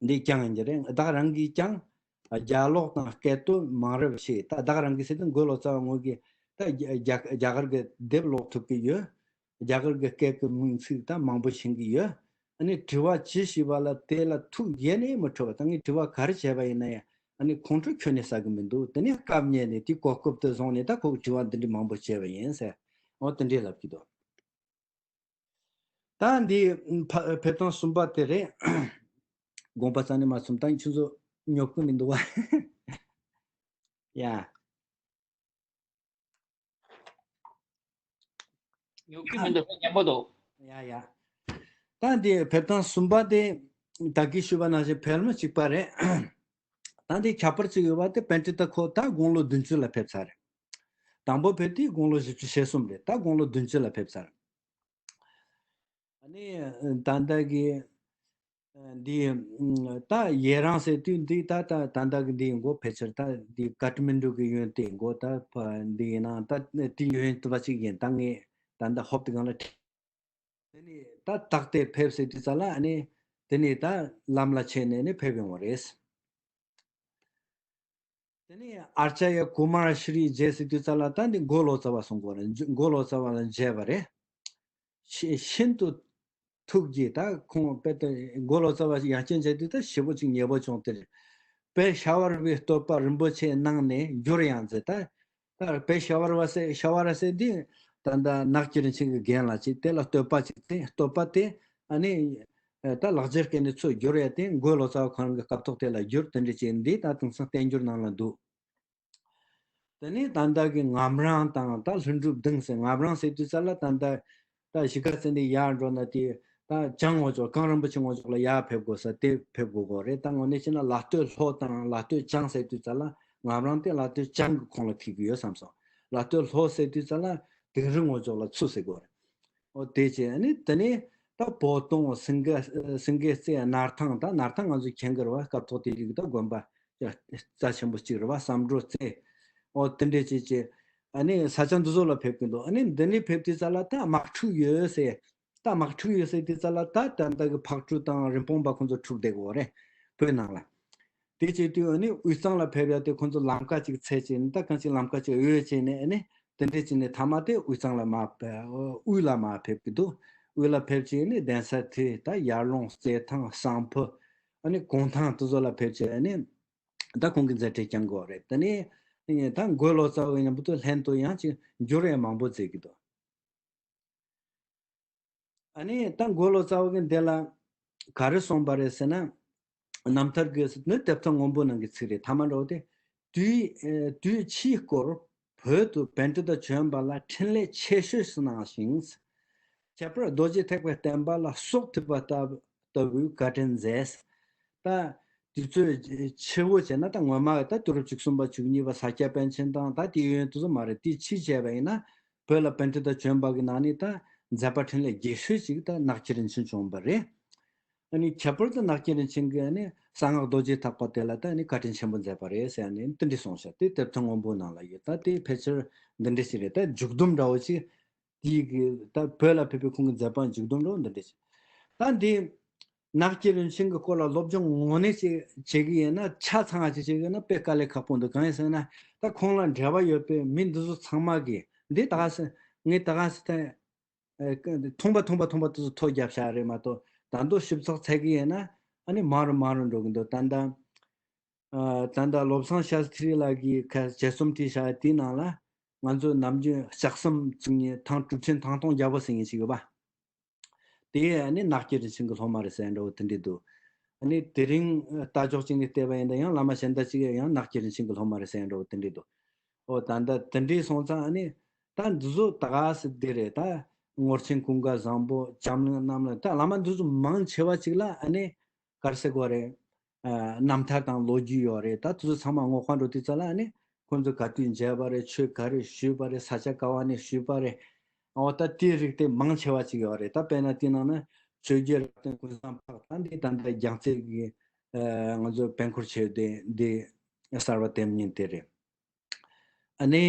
འདི་ཀྱང་ཡིན་གྱི་རེད། བདག་རང་གིས་ཀྱང་རྒྱ་ཀློག་དང་སྐད་དོད་མང་རབས་ཤེས། ད་བདག་རང་གིས་ཟེར་དུས་མགོན་ལོ་ཙཱ་བ་ངོས་ཀྱིས་ད་རྒྱ་རྒྱ་རྒྱ་གར་གྱི་དེབ་ཀློག་ཐུབ་ཀྱི་ཡོད། རྒྱ་གར་གྱི་སྐད་ཀྱི་མིང་ཚིག་ད་མང་པོ་ཤེས་ཀྱི་ཡོད། ཨ་ནི་དྲི་བ་ཅི་ཞུས་པ་ལ་དེ་ལ་ཐུགས་ཡེ་ནས་མི་ཁྲོ་བ། ད་ངས་དྲི་བ་ག་རེ་བྱས་པ་ཡིན་ན་ཡང་ཨ་ནི་ཁོང་ཁྲོ་ཁྱོན་ནས་ཟ་གི་མི་འདུག་དེ་ནས་སྐབས་རྙེད་ནས་དེ་གོ་སྐབས་དེ་བཟུང་ནས་ད་ཁོ་གི་དྲི་བ་འདི་འདྲ་མང་པོ་བྱས་པ་ཡིན་ཟེར། འོ་དེ་འདྲས་ལབ་ཀྱི་འདུག་ད་འདི་ཕ་ཕེབས་སྟངས་གསུམ་པ་དེ་རེད། དགོངས་པ་རྩ་ནས་མ་ཚོམ། ད་ཁྱོད་ཚོ་ཉོབ་ཀྱི་མི་འདུག་བ། ཡ། ཉོབ་ཀྱི་མི་འདུག་སྙན་པོ་འདུག་ཡ་ཡ། ད་འདི་ཕེབས་སྟངས་གསུམ་པ་དེ་ད་གིན་ཞུས་པ་ནང་བཞིན་ཕལ་མོ་གཅིག་པ་རེད། ད་འདི་ཁྱད་པར་ཅིག་ཡོད་པ་དེ་པཎྜི་ཏ་ཁོ་ད་དགུང་ལོ་བདུན་ཅུ་ལ་ཕེབས་ཚར་རེད། དང་པོ་ཕེབས་དུས་དགུང་ལོ་བཞི་བཅུ་ཞེ་གསུམ་རེད། ད་དགུང་ལོ་བདུན་ཅུ་ལ་ཕེབས་ཚར། ཨ་ནི་ད་ལྟ་གི་འདི་ད་ཡེ་རང་ཟེར་དུས་འདི་ད་ད་ད་ལྟ་གི་འདི་ཡིན་གོ། ཕལ་ཆེར་ད་འདི་ཀ་ཐ་མན་ཌུ་གི་ཡོན་ཏན་གོ། ད་ཕ་འདི་ཡིན་ན་ད་དེ་ཡོན་ཏུ་བ་ཅིག་ཡིན། ད་ངས་ད་ད་ཧོབ་ཏེ་གང་ལ་ཁྲིད། དེ་ནས་ད་རྟག་ཏུ་ཕེབས་ཟེར་དུས་ཙ་ལ་ཨ་ནི་དེ་ནས་ད་ལམ་ལ་ཆས་ནས་ནི་ཕེབས་ཡོང་བ་རེད། དེ་ནས་ཨར་ཅ་ཡ་ཀུ་མར་ཤྲི་རྗེ་ཟེར་དུས་ཙ་ལ་ད་འདི་མགོ་ལོ་ཙཱ་བ་གསུང་གོ་རེད། མགོ་ལོ་ཙཱ་བ་ལ་མཇལ་བ་རེད། ཤི་ཤིན་ཏུ་ཐུགས་དགྱེས། ད་ཁོང་དཔེ་ད་མགོ་ལོ་ཙཱ་བ་ཡང་བསྐྱར་མཇལ་དུས་ད་ཞེ་པོ་ཅིག་ཉེ་པོ་བྱུང་སྟེ། དཔལ་ཤ་བར་བའི་བསྟོད་པ་རིན་པོ་ཆེ་གནང་ནས་འགྱུར་ཡང་མཛད། ད་ད་དཔལ་ཤ་བར་བ་ཟེར་ཤ་བ་ར་ཟེར་འདི་ད་ད་ནགས་ཀྱི་རིན་ཆེན་གྱི་རྒན་ལགས་ཅིག་དེ་ལ་བསྟོད་པ་ཅིག་བསྟན། བསྟོད་པ་དེ་ཨ་ནི་ད་ལག་འཇུ་སྐད་ནས་ཚུར་བསྒྱུར་ཡ་དེ་མགོ་ལོ་ཙཱ་བ་ཁོ་རང་གི་སྐབས་ཐོག་དེ་ལ་བསྒྱུར། དེ་འདྲ་ཅིག་འདི་ད་དེང་སང་བསྟན་འགྱུར་ནང་ལ་འདུག། དེ་ནས་ད་ལྟ་གི་ངམ་རང་དང་ད་ལྷུན་གྲུབ་སྡིངས་ཟེར། ངམ་རང་ཟེར་དུས་ཙ་ལ་ད་ལྟ་ད་གཞིས་ཀ་རྩེ་ནས་ཡར་འགྲོ་ན་དེ་ད་བྱང་ངོས་ཕྱོགས་གངས་རིན་པོ་ཆེ་ངོས་ཕྱོགས་ལ་ཡར་ཕེབས་དགོས་ས་དེ་ཕེབས་དགོས་གོ་རེད། ད་དངོས་གནས་བྱས་ན་ལ་སྟོད་ལྷོ་དང་ལ་སྟོད་བྱང་ཟེར་དུས་ཙ་ལ་ངམ་རང་དེ་ལ་སྟོད་བྱང་གི་ཁོངས་ལ་འཁེལ་གི་ཡོད་བསམ་སོང་། ལ་སྟོད་ལྷོ་ཟེར་དུས་ཙ་ལ་དིང་རི་ངོས་ཕྱོགས་ལ་ཚུར་ཟེར་དགོས་རེད། ཨོ་དེ་བྱས་ཨ་ནི་དེ་ནས་ད་བོ་དོང་སེང་གེ་སེང་གེ་རྩེ་སྣར་ཐང་། ད་སྣར་ཐང་ང་ཚོ་མཁྱེན་གི་རེད་བ། སྐབས་ཐོག་དེ་རིགས་ད་དགོན་པ་རྩ་ཆེན་པོ་གཅིག་རེད་བ། བསམ་གྲོས་རྩེ། ཨོ་དེ་འདྲས་བྱས་བྱས་ཨ་ནི་ས་ཆ་འདི་ཚོ་ལ་ཕེབས་ཀྱི་འདུག། ཨ་ནི་འདི་ནས་ཕེབས་དུས་ཙ་ལ་ད་དམག་འཁྲུག་ཡོད་ཟེར། ད་དམག་འཁྲུག་ཡོད་ཟེར་དུས་ཙ་ལ་ད་ད་ལྟ་གི་ཕག་གྲུ་དང་རིན་སྤུངས་པ་ཁོང་ཚོ་འཁྲུག་བསྡད་ཀྱི་ཡོད་རེད་བོད་ནང་ལ། དེ་བྱེད་དུས་ཨ་ནི་དབུས་གཙང་ལ་ཕེབས་ཡ་དེ་ཁོང་ཚོ་ལམ་ཁ་ཅིག་འཚོལ་བྱས་ནས། ད་གང་ཅིག་ལམ་ཁ་ཅིག་གཡོལ་བྱས་ནས་ཨ་ནི་དེ་འདྲས་བྱས་ནས་མཐའ་མ་དེ་དབུས་གཙང་ལ་མར་ཕེབས། དབུས་ལ་མར་ཕེབས་ཀྱི་འདུག། དབུས་ལ་ཕེབས་བྱས་ནས་གདན་ས་དེ་ད་ཡར་ཀླུང་རྩེ་ཐང་བསམ་ཕུ་ཨ་ནི་གུང་ཐང་དེ་ཚོ་ལ་ཕེབས་བྱས་ཨ་ནི་ད་ཁོང་གི་མཛད་འཕྲིན་བསྐྱངས་ཀྱི་ཡོད་རེད། དེ་ནས་ད་མགོན་ལོ་ཙཱ་བའི་མཉམ་དུ་ལྷན་དུ་ཡང་ཅིག་འགྱུར་བ་མང་པོ་མཛད་ཀྱི་འདུག། ཨ་ནི་ད་མགོན་ལོ་ཙཱ་བ་གིས་འདི་ལ་ག་རེ་གསུངས་པ་རེད་ཟེར་ན། རྣམ་ཐར་གྱི་ནི་དེབ་ཐེར་སྔོན་པོ་ནང་གི་ཚིག་རེད། ཐ་མ་འདྲ་བོ་དེ། དུས་ཨེ་དུས་ཕྱིས་སྐོར་བོད་དུ་པཎྜི་ཏ་བྱོན་པ་ལ་འཕྲིན་ལས་ཆེ་ཤོས་སུ་གནང་ཞིང་། ཁྱད་པར་རྡོ་རྗེ་ཐེག་པའི་བསྟན་པ་ལ་སྲོག་ཐུག་པ་ལྟ་ལྟ་བུའི་བཀའ་དྲིན་མཛད། ད་དུས་ཚོད་ཆེ་བོ་བྱས་ན་ད་སྔོན་མ་ད་དུས་རབས་བཅུ་གསུམ་པ་བཅུ་གཉིས་པ་ས་སྐྱ་པཎ་ཆེན་དང་ད་དེ་ཡོན་དུ་ཙམ་མ་རེད། དེ་ཕྱིས་བྱས་པ་ཡིན་ན་བོད་ལ་པཎྜི་ཏ་བྱོན་པ་གི་ནང་ནས་ད་མཛད་པ་འཕྲིན་ལས་རྒྱས་ཤོས་ཅིག་ད་ནགས་ཀྱི་རིན་ཆེན་བྱུང་བ་རེད། ཨ་ནི་ཁྱད་པར་དུ་ནགས་ཀྱི་རིན་ཆེན་གྱི་ཨ་ནི་གསང་སྔགས་རྡོ་རྗེ་ཐེག་པ་དེ་ལ་ད་ཨ་ནི་བཀའ་དྲིན་ཆེན་པོ་མཛད་པ་རེད་ཟེར་ནས་དེ་འདྲ་གསུངས་ཤག། དེ་དེབ་ཐེར་སྔོན་པོ་ནང་ལ་ཡོད། ད་དེ་ཕལ་ཆེར་འདི་འདྲ་ཞིག་རེད། ད་མཇུག་སྡོམ་འདྲ་བོ་ཅིག་དེའི་གི་ད་བོད་ལ་ཕེབས་པའི་ཁོང་གི་མཛད་པ་མཇུག་སྡོམ་འདྲ་བོ་འདི་འདྲ་ཞིག། ད་འདི་ནགས་ཀྱི་རིན་ཆེན་གྱི་སྐོར་ལ་སློབ་སྦྱོང་དངོས་གནས་ཅིག་བྱེད་ཀྱི་ཡིན་ན་ཆ་ཚང་བ་ཅིག་བྱེད་ཀྱི་ཡིན་ན་དཔེ་དཀའ་ལས་ཁག་པོ་འདུག། གང་ཡིན་ཟེར་ན་ད་ཁོང་ལ་འབྲེལ་བ་ཡོད་པའི་མི་འདི་ཚོ་ཚང་མ་གིས་འདི་ད་ག་སེ་ངས་ད་ག་སེ་ད། ཨེ་ཀ་ཐུང་པ་ཐུང་པ་ཐུང་པ་དེ་ཚོ་ཐོ་བརྒྱབ་བཞག་རེད་མ་གཏོགས། ད་དུང་ཞིབ་ཚགས་འཚོལ་གི་ཡིན་ན་ཨ་ནི་མང་རུ་མང་རུ་འགྲོ་གི་འདུག། ད་ལྟ་ཨ་ད་ལྟ་བློ་བཟང་ཤཱསྟྲི་ལགས་ཀྱིས་ཁ་དཔྱད་རྩོམ་བྲིས་བཞག་དེའི་ནང་ལ་ང་ཚོ་ནམ་རྒྱུན་ལྕགས་ཟམ་བཙུགས་མཁན་ཐང་གྲུབ་ཆེན་ཐང་སྟོང་རྒྱལ་པོ་ཟེར་མཁན་ཞིག་ཡོད་པ། དེ་ཨ་ནི་ནགས་ཀྱི་རིན་ཆེན་གྱི་སློབ་མ་རེད་ཟེར་འདྲ་བོ་དེ་འདྲས་འདུག། ཨ་ནི་དེ་རིང་ལྟ་ཕྱོགས་གཅིག་ནས་བལྟས་པ་ཡིན་ན་ཡང་བླ་མ་གཞན་དག་ཅིག་ཡང་ནགས་ཀྱི་རིན་ཆེན་གྱི་སློབ་མ་རེད་ཟེར་འདྲ་བོ་དེ་འདྲས་འདུག། ཨོ་ད་ལྟ་དེ་འདྲས་སོང་ཙང་ཨ་ནི་ད་འདི་ཚོ་ད་ག་སེ་འདི་རེད། ད་ངོར་ཆེན་ཀུན་དགའ་བཟང་པོ་འཇམ་གླིང་རྣམ་གླིང་ད་བླ་མ་འདི་ཚོ་མང་ཆེ་བ་ཅིག་ལ་ཨ་ནི་ག་རེ་ཟེར་དགོས་རེད། ཨ་རྣམ་ཐར་དང་ལོ་རྒྱུས་ཡོད་རེད། ད་དེ་ཚོ་ཚང་མ་སྔོག་པ་འགྲོ་དུས་ཙ་ལ་ཨ་ནི་ཁོང་ཚོ་ག་དུས་མཇལ་བ་རེད། ཆོས་ག་རེ་ཞུས་པ་རེད། ས་ཆ་ག་བ་ནས་ཞུས་པ་རེད། ཨོ་ད་དེའི་རིགས་དེ་མང་ཆེ་བ་ཅིག་ཡོད་རེད། ད་དཔེར་ན་དེའི་ནང་ན་ཆོས་རྒྱལ་རབ་བརྟན་ཀུན་བཟང་འཕགས། ད་འདི་ད་ལྟ་རྒྱལ་རྩེ་གི་ཨ་ང་ཚོ་པཎ་འཁོར་ཆེ་བསྟན་འདི་གསར་བ་དེབ་གཉིས་དེ་རེད། ཨ་ནི་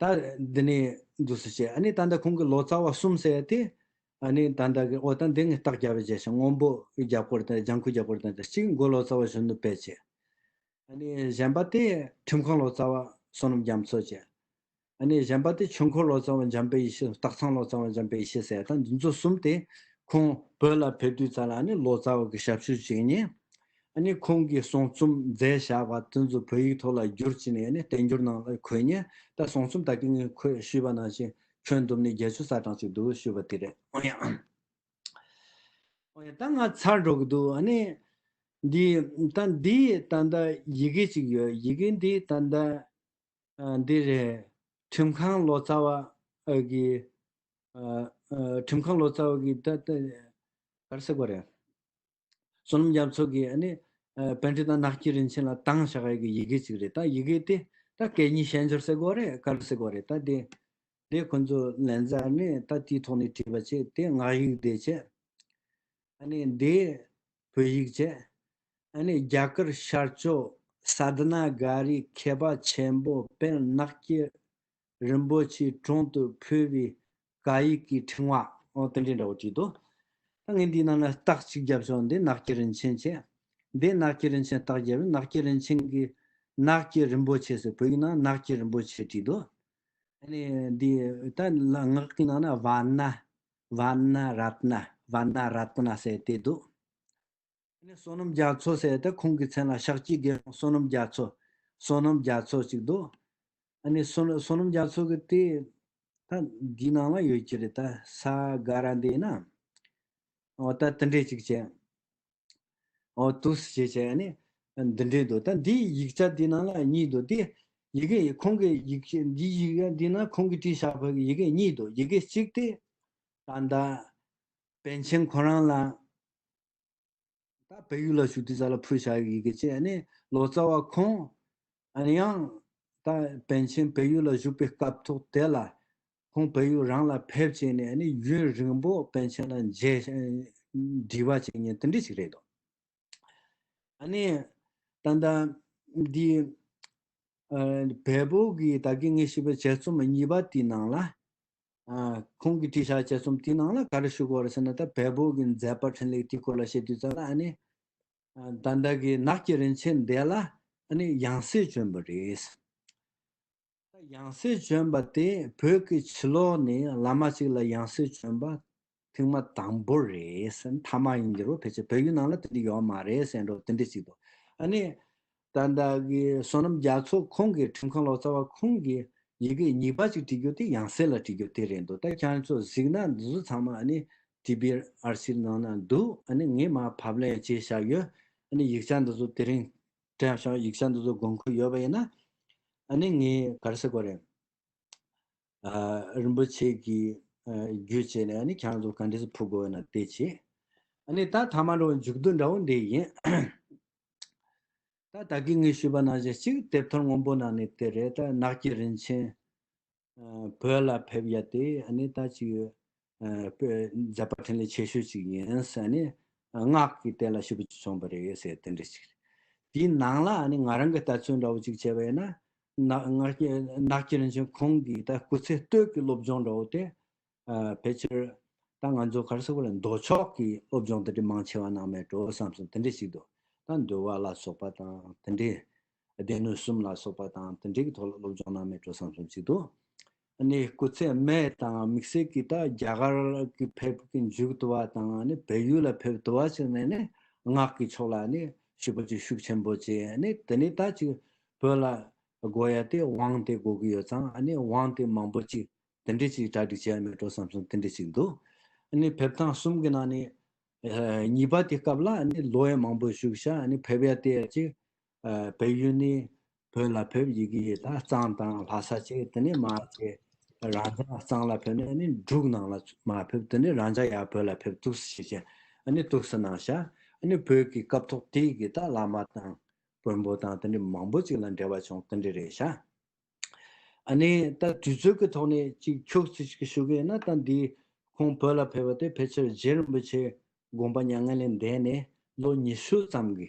ད་འདི་ནས་འདུག་སེ་བྱས། ཨ་ནི་ད་ལྟ་ཁོང་གི་ལོ་ཙཱ་བ་གསུམ་ཟེར་ཡ་དེ་ཨ་ནི་ད་ལྟ་གི་ཨོ་ད་འདི་ངས་རྟགས་རྒྱབ་པའི་རྗེས་ཤིང་སྔོན་པོ་རྒྱབ་སྐོར་དང་ལྗང་ཁུ་རྒྱབ་སྐོར་དང་གཅིག་མགོ་ལོ་ཙཱ་བ་གཞོན་ནུ་དཔལ་བྱེད། ཨ་ནི་གཞན་པ་དེ་ཁྲིམས་ཁང་ལོ་ཙཱ་བ་བསོད་ནམས་རྒྱ་མཚོ་བྱས། ཨ་ནི་གཞན་པ་དེ་ཆོས་འཁོར་ལོ་ཙཱ་བ་འཇམ་དཔལ་ཡེ་ཤེས། སྟག་ཚང་ལོ་ཙཱ་བ་འཇམ་དཔལ་ཡེ་ཤེས་ཟེར། ད་འདི་ཚོ་གསུམ་དེ་ཁོང་བོད་ལ་ཕེབས་དུས་ཙ་ལ་ཨ་ནི་ལོ་ཙཱ་བ་གི་ཞབས་ཞུ་བྱེད་མཁན། ཨ་ནི་ཁོང་གིས་གསུང་རྩོམ་མཛད་བཞག་པ་དེ་ཚོ་བོད་ཡིག་ཐོག་ལ་བསྒྱུར་བྱས་ནས་ཨ་ནི་བསྟན་འགྱུར་ནང་ལ་འཁོད་མཁན། ད་གསུང་རྩོམ་ད་གིན་ངས་ཁོས་ཞུས་པ་ནང་བཞིན་ཁྱོན་བསྡོམས་ནས་བརྒྱད་ཅུ་རྩ་གྲངས་ཅིག་འདུག་ཞུས་པ་དེ་རེད། འོ་ཡ། འོ་ཡ། ད་ང་ཚར་འགྲོ་གི་འདུག། ཨ་ནི་འདི་ད་འདི་ད་ལྟ་ཡི་གེ་ཅིག་ཡོད། ཡི་གེ་འདི་ད་ལྟ་ཨ་འདི་རེད། ཁྲིམས་ཁང་ལོ་ཙཱ་བ་ཨ་གི་ཨ་ཨ་ཁྲིམས་ཁང་ལོ་ཙཱ་བ་གི་ད་ད་ག་རེ་ཟེར་དགོས་རེད། བསོད་ནམས་རྒྱ་མཚོ་གིས་ཨ་ནི་ཨ་པཎྜི་ཏ་ནགས་ཀྱི་རིན་ཆེན་ལ་བཏང་བཞག་ཡ་གི་ཡི་གེ་ཅིག་རེད། ད་ཡི་གེ་དེ་ ད་སྐད་གཉིས་ཤན་སྦྱོར་ཟེར་དགོས་རེད། ག་རེ་ཟེར་དགོས་རེད། ད་དེ་དེ་ཁོ་ཚོ་ལན་ཟེར་ནས་ད་དེའི་ཐོག་ནས་བྲིས་པ་བྱས། དེ་ངག་ཡིག་དེ་བྱས། ཨ་ནི་འདི་བོད་ཡིག་བྱས། ཨ་ནི་རྒྱ་གར་ཤར་ཕྱོགས་ས་དྷ་ན་ག་རིའི་མཁས་པ་ཆེན་པོ་དཔལ་ནགས་ཀྱི་རིན་པོ་ཆེའི་དྲུང་དུ་ཕུལ་བའི་བཀའ་ཡིག་གི་ཕྲེང་བ། འོ་དེ་འདྲའི་འདྲ་བོ་བྲིས་འདུག་ད་ངས་འདིའི་ནང་ན་རྟགས་གཅིག་བརྒྱབ་ཤོག་འདི་ནགས་ཀྱི་རིན་ཆེན་བྱས། འདི་ནགས་ཀྱི་རིན་ཆེན་རྟགས་བརྒྱབ། ནགས་ཀྱི་རིན་ཆེན་གྱི་ནགས་ཀྱི་རིན་པོ་ཆེ་ཟེར། བོད་ཡིག་ནང་ནགས་ཀྱི་རིན་པོ་ཆེ་བྲིས་འདུག་ཨ་ནི་འདི་ད་ངག་གི་ནང་ན་ཝ་ན་ཝ་ན་རཏྣ་ཝ་ན་རཏྣ་ཟེར་དེ་འདུག་ཨ་ནི་བསོད་ནམས་རྒྱ་མཚོ་ཟེར་ཏེ་ཁོང་གི་མཚན་ལ་ཤཱཀྱའི་དགེ་སློང་བསོད་ནམས་རྒྱ་མཚོ། བསོད་ནམས་རྒྱ་མཚོ་ཅིག་འདུག་ཨ་ནི་བསོད་བསོད་ནམས་རྒྱ་མཚོ་གི་དེ་ད་འདི་ནང་ལ་ཡོད་ཀྱི་རེད། ད་ས་ག་ར་འདི་ན་འོ་ད་དེ་འདྲས་ཅིག་བྱས། འོ་དུས་སུ་བྱས་བྱས་ནི་འདི་འདྲས་འདུག་ད་འདི་ཡིག་ཆ་འདི་ནང་ལ་གཉིས་འདུག་དེ་ཡི་གེ་ཁོང་གི་ཡིག་ཆ་འདི་ཡི་གེ་འདི་ན་ཁོང་གིས་བྲིས་བཞག་པའི་ཡི་གེ་གཉིས་འདུག་ཡི་གེ་གཅིག་དེ་ད་ལྟ་པཎ་ཆེན་ཁོ་རང་ལ། ད་བལ་ཡུལ་ལ་བཞུགས་དུས་ཙམ་ལ་ཕུལ་བཞག་ཡི་གེ་བྱས། ཨ་ནི་ལོ་ཙཱ་བ་ཁོང་ཨ་ནི་ཡང་ད་པཎ་ཆེན་བལ་ཡུལ་ལ་བཞུགས་པའི་སྐབས་ཐོག་དེ་ལ་ཁོང་བལ་ཡུལ་རང་ལ་ཕེབས་བྱས་ནས། ཨ་ནི་ཡུན་རིང་པོ་པཎ་ཆེན་ལ་མཇལ་དྲི་བ་བྱེད་མཁན་དེ་འདྲ་ཞིག་རེད་འདུག་ཨ་ནི་ད་ལྟ་འདི་ཨ་བལ་པོ་གི་ད་གིན་ངས་ཞུས་པའི་དཔྱད་རྩོམ་གཉིས་པ་དེའི་ནང་ལ། ཨ་ཁོང་གིས་བྲིས་བཞག་དཔྱད་རྩོམ་དེའི་ནང་ལ་ག་རེ་ཞུ་དགོས་རེད་ཟེར་ན། ད་བལ་པོ་གི་མཛད་པ་འཕྲིན་ལས་དེའི་སྐོར་ལ་བཤད་དུས་ཙམ་ལ། ཨ་ནི་ཨ་ད་ལྟ་གི་ནགས་ཀྱི་རིན་ཆེན་འདི་ལ་ཨ་ནི་ཡང་སྲིད་བྱོན་པ་རེད། ད་ཡང་སྲིད་བྱོན་པ་དེ་བོད་ཀྱི་ཕྱི་ལོགས་ནས་བླ་མ་ཅིག་ལ་ཡང་སྲིད་བྱོན་པ་ཐེངས་མ་དང་པོ་རེད་ཟེར། མཐའ་མ་ཡིན་གྱི་རེད། ཕལ་ཆེར་བལ་ཡུལ་ནང་ལ་དེ་འདྲ་ཡོད་མ་རེད་ཟེར་འདྲ་བོ་དེ་འདྲ་ཞིག་འདུག་ཨ་ནི་ད་ལྟ་གི་བསོད་ནམས་རྒྱ་མཚོ་ཁོང་གིས། ཁྲིམས་ཁང་ལོ་ཙཱ་བ་ཁོང་གིས་ཡི་གེ་གཉིས་པ་ཅིག་བྲིས་རྒྱུ་དེ་ཡང་སྲིད་ལ་བྲིས་རྒྱུ་དེ་རེད་འདུག་ད་ཁྱེད་རང་ཚོ་གཟིགས་ན་འདི་ཚོ་ཚང་མ་ཨ་ནི་ཊི་བི་ཨར་སི་ནང་ན་འདུག་ཨ་ནི་ངས་མར་ཕབ་ལེན་བྱས་བཞག་ཡོད། ཨ་ནི་ཡིག་ཆ་འདི་ཚོ་དེ་རིང་དྲན་བྱུང་། ཡིག་ཆ་འདི་ཚོ་དགོས་མཁོ་ཡོད་པ་ཡིན་ན། ཨ་ནི་ངས་ག་རེ་ཟེར་དགོས་རེད། ཨ་རིན་པོ་ཆེ་གི་ཨ་བརྒྱུད་བྱས་ནས། ཨ་ནི་ཁྱེད་རང་ཚོ་ག་འདྲས་སེ་ཕུལ་དགོས་ཡོད་ན་དེ་བྱེད། ཨ་ནི་ད་མཐའ་མ་འགྲོ་མཇུག་བསྡུ་འདྲ་བོ་འདི་ཡིན། ད་ད་གིན་ངས་ཞུས་པ་ནང་བཞིན་གཅིག་དེབ་ཐེར་སྔོན་པོ་ནང་ནས་དེ་རེད། ད་ནགས་ཀྱི་རིན་ཆེན་ཨ་བོད་ལ་ཕེབས་ཡ་དེ་ཨ་ནི་ད་ཅིག་ཨ་དཔེ་མཛད་པ་འཕྲིན་ལས་ཆེ་ཤོས་ཅིག་ཡིན་ཟེར། ཨ་ནི་སྔགས་ཀྱི་སྟེང་ལ་ཞེ་པོ་ཅིག་བྱུང་བ་རེད་ཟེར། དེ་འདྲ་ཅིག་རེད། དེའི་ནང་ལ་ཨ་ནི་ང་རང་གི་ལྟ་ཚུལ་འདྲ་བོ་ཅིག་བྱས་པ་ཡིན་ན། ནགས་ནགས་ཀྱི་ནགས་ཀྱི་རིན་ཆེན་ཁོང་གི་ད་སྐུ་ཚེ་སྟོད་ཀྱི་སློབ་སྦྱོང་འདྲ་བོ་དེ། ཨ་ཕལ་ཆེར་ད་ང་ཚོ་ག་རེ་ཟེར་དགོས་རེད། མདོ་ཕྱོགས་ཀྱི་སློབ་སྦྱོང་དེ་འདྲ་མང་ཆེ་བ་གནང་མེད་འགྲོ་བསམ་སོང་། དེ་འདྲ་ཞིག་འདུག་ད་འདུལ་བ་ལ་སོགས་པ་དང་དེ་འདྲའི། སྡེ་སྣོད་གསུམ་ལ་སོགས་པ་དང་དེ་འདྲའི་གི་ཐོག་ལ་སློབ་སྦྱོང་གནང་མེད་འགྲོ་བསམ་སོང་ཅིག་འདུག་ཨ་ནི་སྐུ་ཚེ་སྨད་དང་དམིགས་བསལ་གྱི་ད་རྒྱ་གར་གྱི་ཕེབས་ཀྱི་མཇུག་བསྡུ་བ་དང་། ཨ་ནི་བལ་ཡུལ་ལ་ཕེབས་བསྡུ་བ་ཕྱིར་ནས་ནི་སྔགས་ཀྱི་ཕྱོགས་ལ་ནི་ཞེ་པོ་ཅིག་ཤུགས་ཆེན་པོ་བྱས། ཨ་ནི་དེ་ནས་ད་ཅིག་བོད་ལ་དགོས་ཡ་དེ་དབང་དེ་དགོས་ཀྱི་ཡོད་ཙང་། ཨ་ནི་དབང་དེ་མང་པོ་ཅིག་དེ་འདྲས་ཅིག་གྲ་སྒྲིག་བྱས་མེད་འགྲོ་བསམ་སོང་། དེ་འདྲས་ཅིག་འདུག་ཨ་ནི་ཕེབས་སྟངས་གསུམ་གྱི་ནང་ནས་ཨ་གཉིས་པ་དེ་སྐབས་ལ་ཨ་ནི་ལོ་ཡང་མང་པོ་བཞུགས་ཤག་ཨ་ནི་ཕེབས་ཡ་དེ་ཡ་ཅིག་ཨ་བལ་ཡུལ་ནས་བོད་ལ་ཕེབས། ཡི་གེ་ཡི་ད་གཙང་དང་ལྷ་ས་བྱས། དེ་ནས་མར་བྱས་རང་ཅག་གཙང་ལ་ཕེབས་ནས་ཨ་ནི་འབྲུག་ནང་ལ་མར་ཕེབས། དེ་ནས་རང་ཅག་ཡར་བོད་ལ་ཕེབས། འདུག་སེ་བྱས་བྱས་ཨ་ནི་འདུག་སེ་གནང་ཤག་ཨ་ནི་བོད་ཀྱི་སྐབས་ཐོག་དེ་གི་ད་བླ་མ་དང་བོན་པོ་དང་དེ་འདྲ་མང་པོ་ཅིག་ལ་འབྲེལ་བ་བྱུང་། དེ་འདྲ་རེད་ཤག་ཨ་ནི་ད་དུས་ཚོད་ཀྱི་ཐོག་ནས་ཅིག་ཁྱུག་ཙམ་ཞིག་ཞུ་གི་ཡིན་ན། ད་འདི་ཁོང་བོད་ལ་ཕེབས་པ་དེ་ཕལ་ཆེར་རྗེ་རིན་པོ་ཆེ་དགོངས་པ་མྱ་ངན་ལས་འདས་ནས་ལོ་ཉི་ཤུ་ཙམ་གྱི་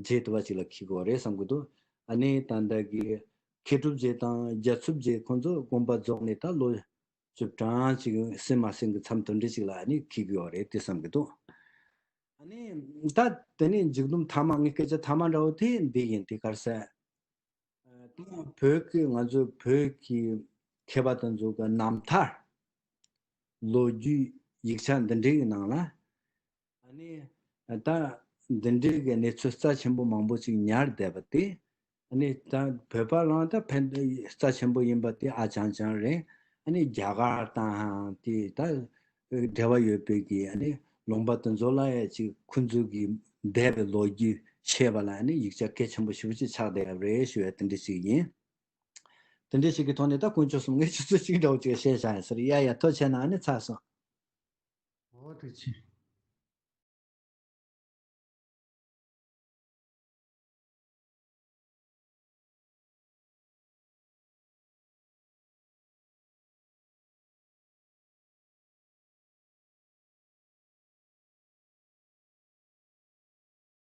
རྗེས་དུ་བ་ཅིག་ལ་འཁེལ་གྱི་ཡོད་རེད་བསམ་གྱི་འདུག་ཨ་ནི་ད་ལྟ་གི་མཁས་གྲུབ་རྗེ་དང་རྒྱ་མཚོ་རྗེ་ཁོང་ཚོ་དགོངས་པ་རྫོགས་ནས་ད་ལོ་བཅུ་གྲངས་ཅིག་ཟིན་མ་ཟིན་གྱི་མཚམས་དེ་འདྲ་ཅིག་ལ་ཨ་ནི་འཁེལ་གྱི་ཡོད་རེད་དེ་བསམ་གྱི་འདུག་ཨ་ནི་ད་དེ་ནས་མཇུག་སྡོམ་མཐའ་མ། ངའི་སྐད་ཆ་མཐའ་མ་འདྲ་བོ་དེ་འདི་ཡིན། དེ་ག་རེ་ཟེར། ད་བོད་ཀྱི་ང་ཚོ་བོད་ཀྱི་མཁས་པ་དེ་ཚོ་གི་རྣམ་ཐར་ལོ་རྒྱུས་ཡིག་ཆ་འདི་འདྲའི་གི་ནང་ལ། ཨ་ནི་ད་འདི་འདྲའི་གི་གནས་ཚུལ་རྩ་ཆེན་པོ་མང་པོ་ཅིག་ཉར་བསྡད་པ་དེ། ཨ་ནི་ད་བོད་པ་ལའང་ད་ཕན་རྩ་ཆེན་པོ་ཡིན་པ་དེ་ཨ་ཅང་ཅང་རེད། ཨ་ནི་རྒྱ་གར་དང་དེ་ད་འབྲེལ་བ་ཡོད་པའི་གི་ཨ་ནི་ལུང་པ་དེ་ཚོ་ལ་ཡ་ཅིག་ཁོང་ཚོ་གི་འདས་པའི་ལོ་རྒྱུས་འཆད་པ་ལ་ཨ་ནི་ཡིག་ཆ་གལ་ཆེན་པོ་ཞེ་པོ་ཅིག་ཆགས་བསྡད་ཡོད་རེད་ཞུ་ཡ་དེ་འདྲ་ཞིག་ཡིན། དེ་འདྲ་ཞིག་གི་ཐོག་ནས་ད་དཀོན་མཆོག་གསུམ་ངས་ཆུ་ཚོད་གཅིག་འདྲ་བོ་ཅིག་བཤད་བཞག་ཡིན་ཟེར། ཡ་ཡ་ཐུགས་རྗེ་ཆེ་གནང་། ཨ་ནི་ཚར་སོང་། འོ་ཐུགས་རྗེ་ཆེ།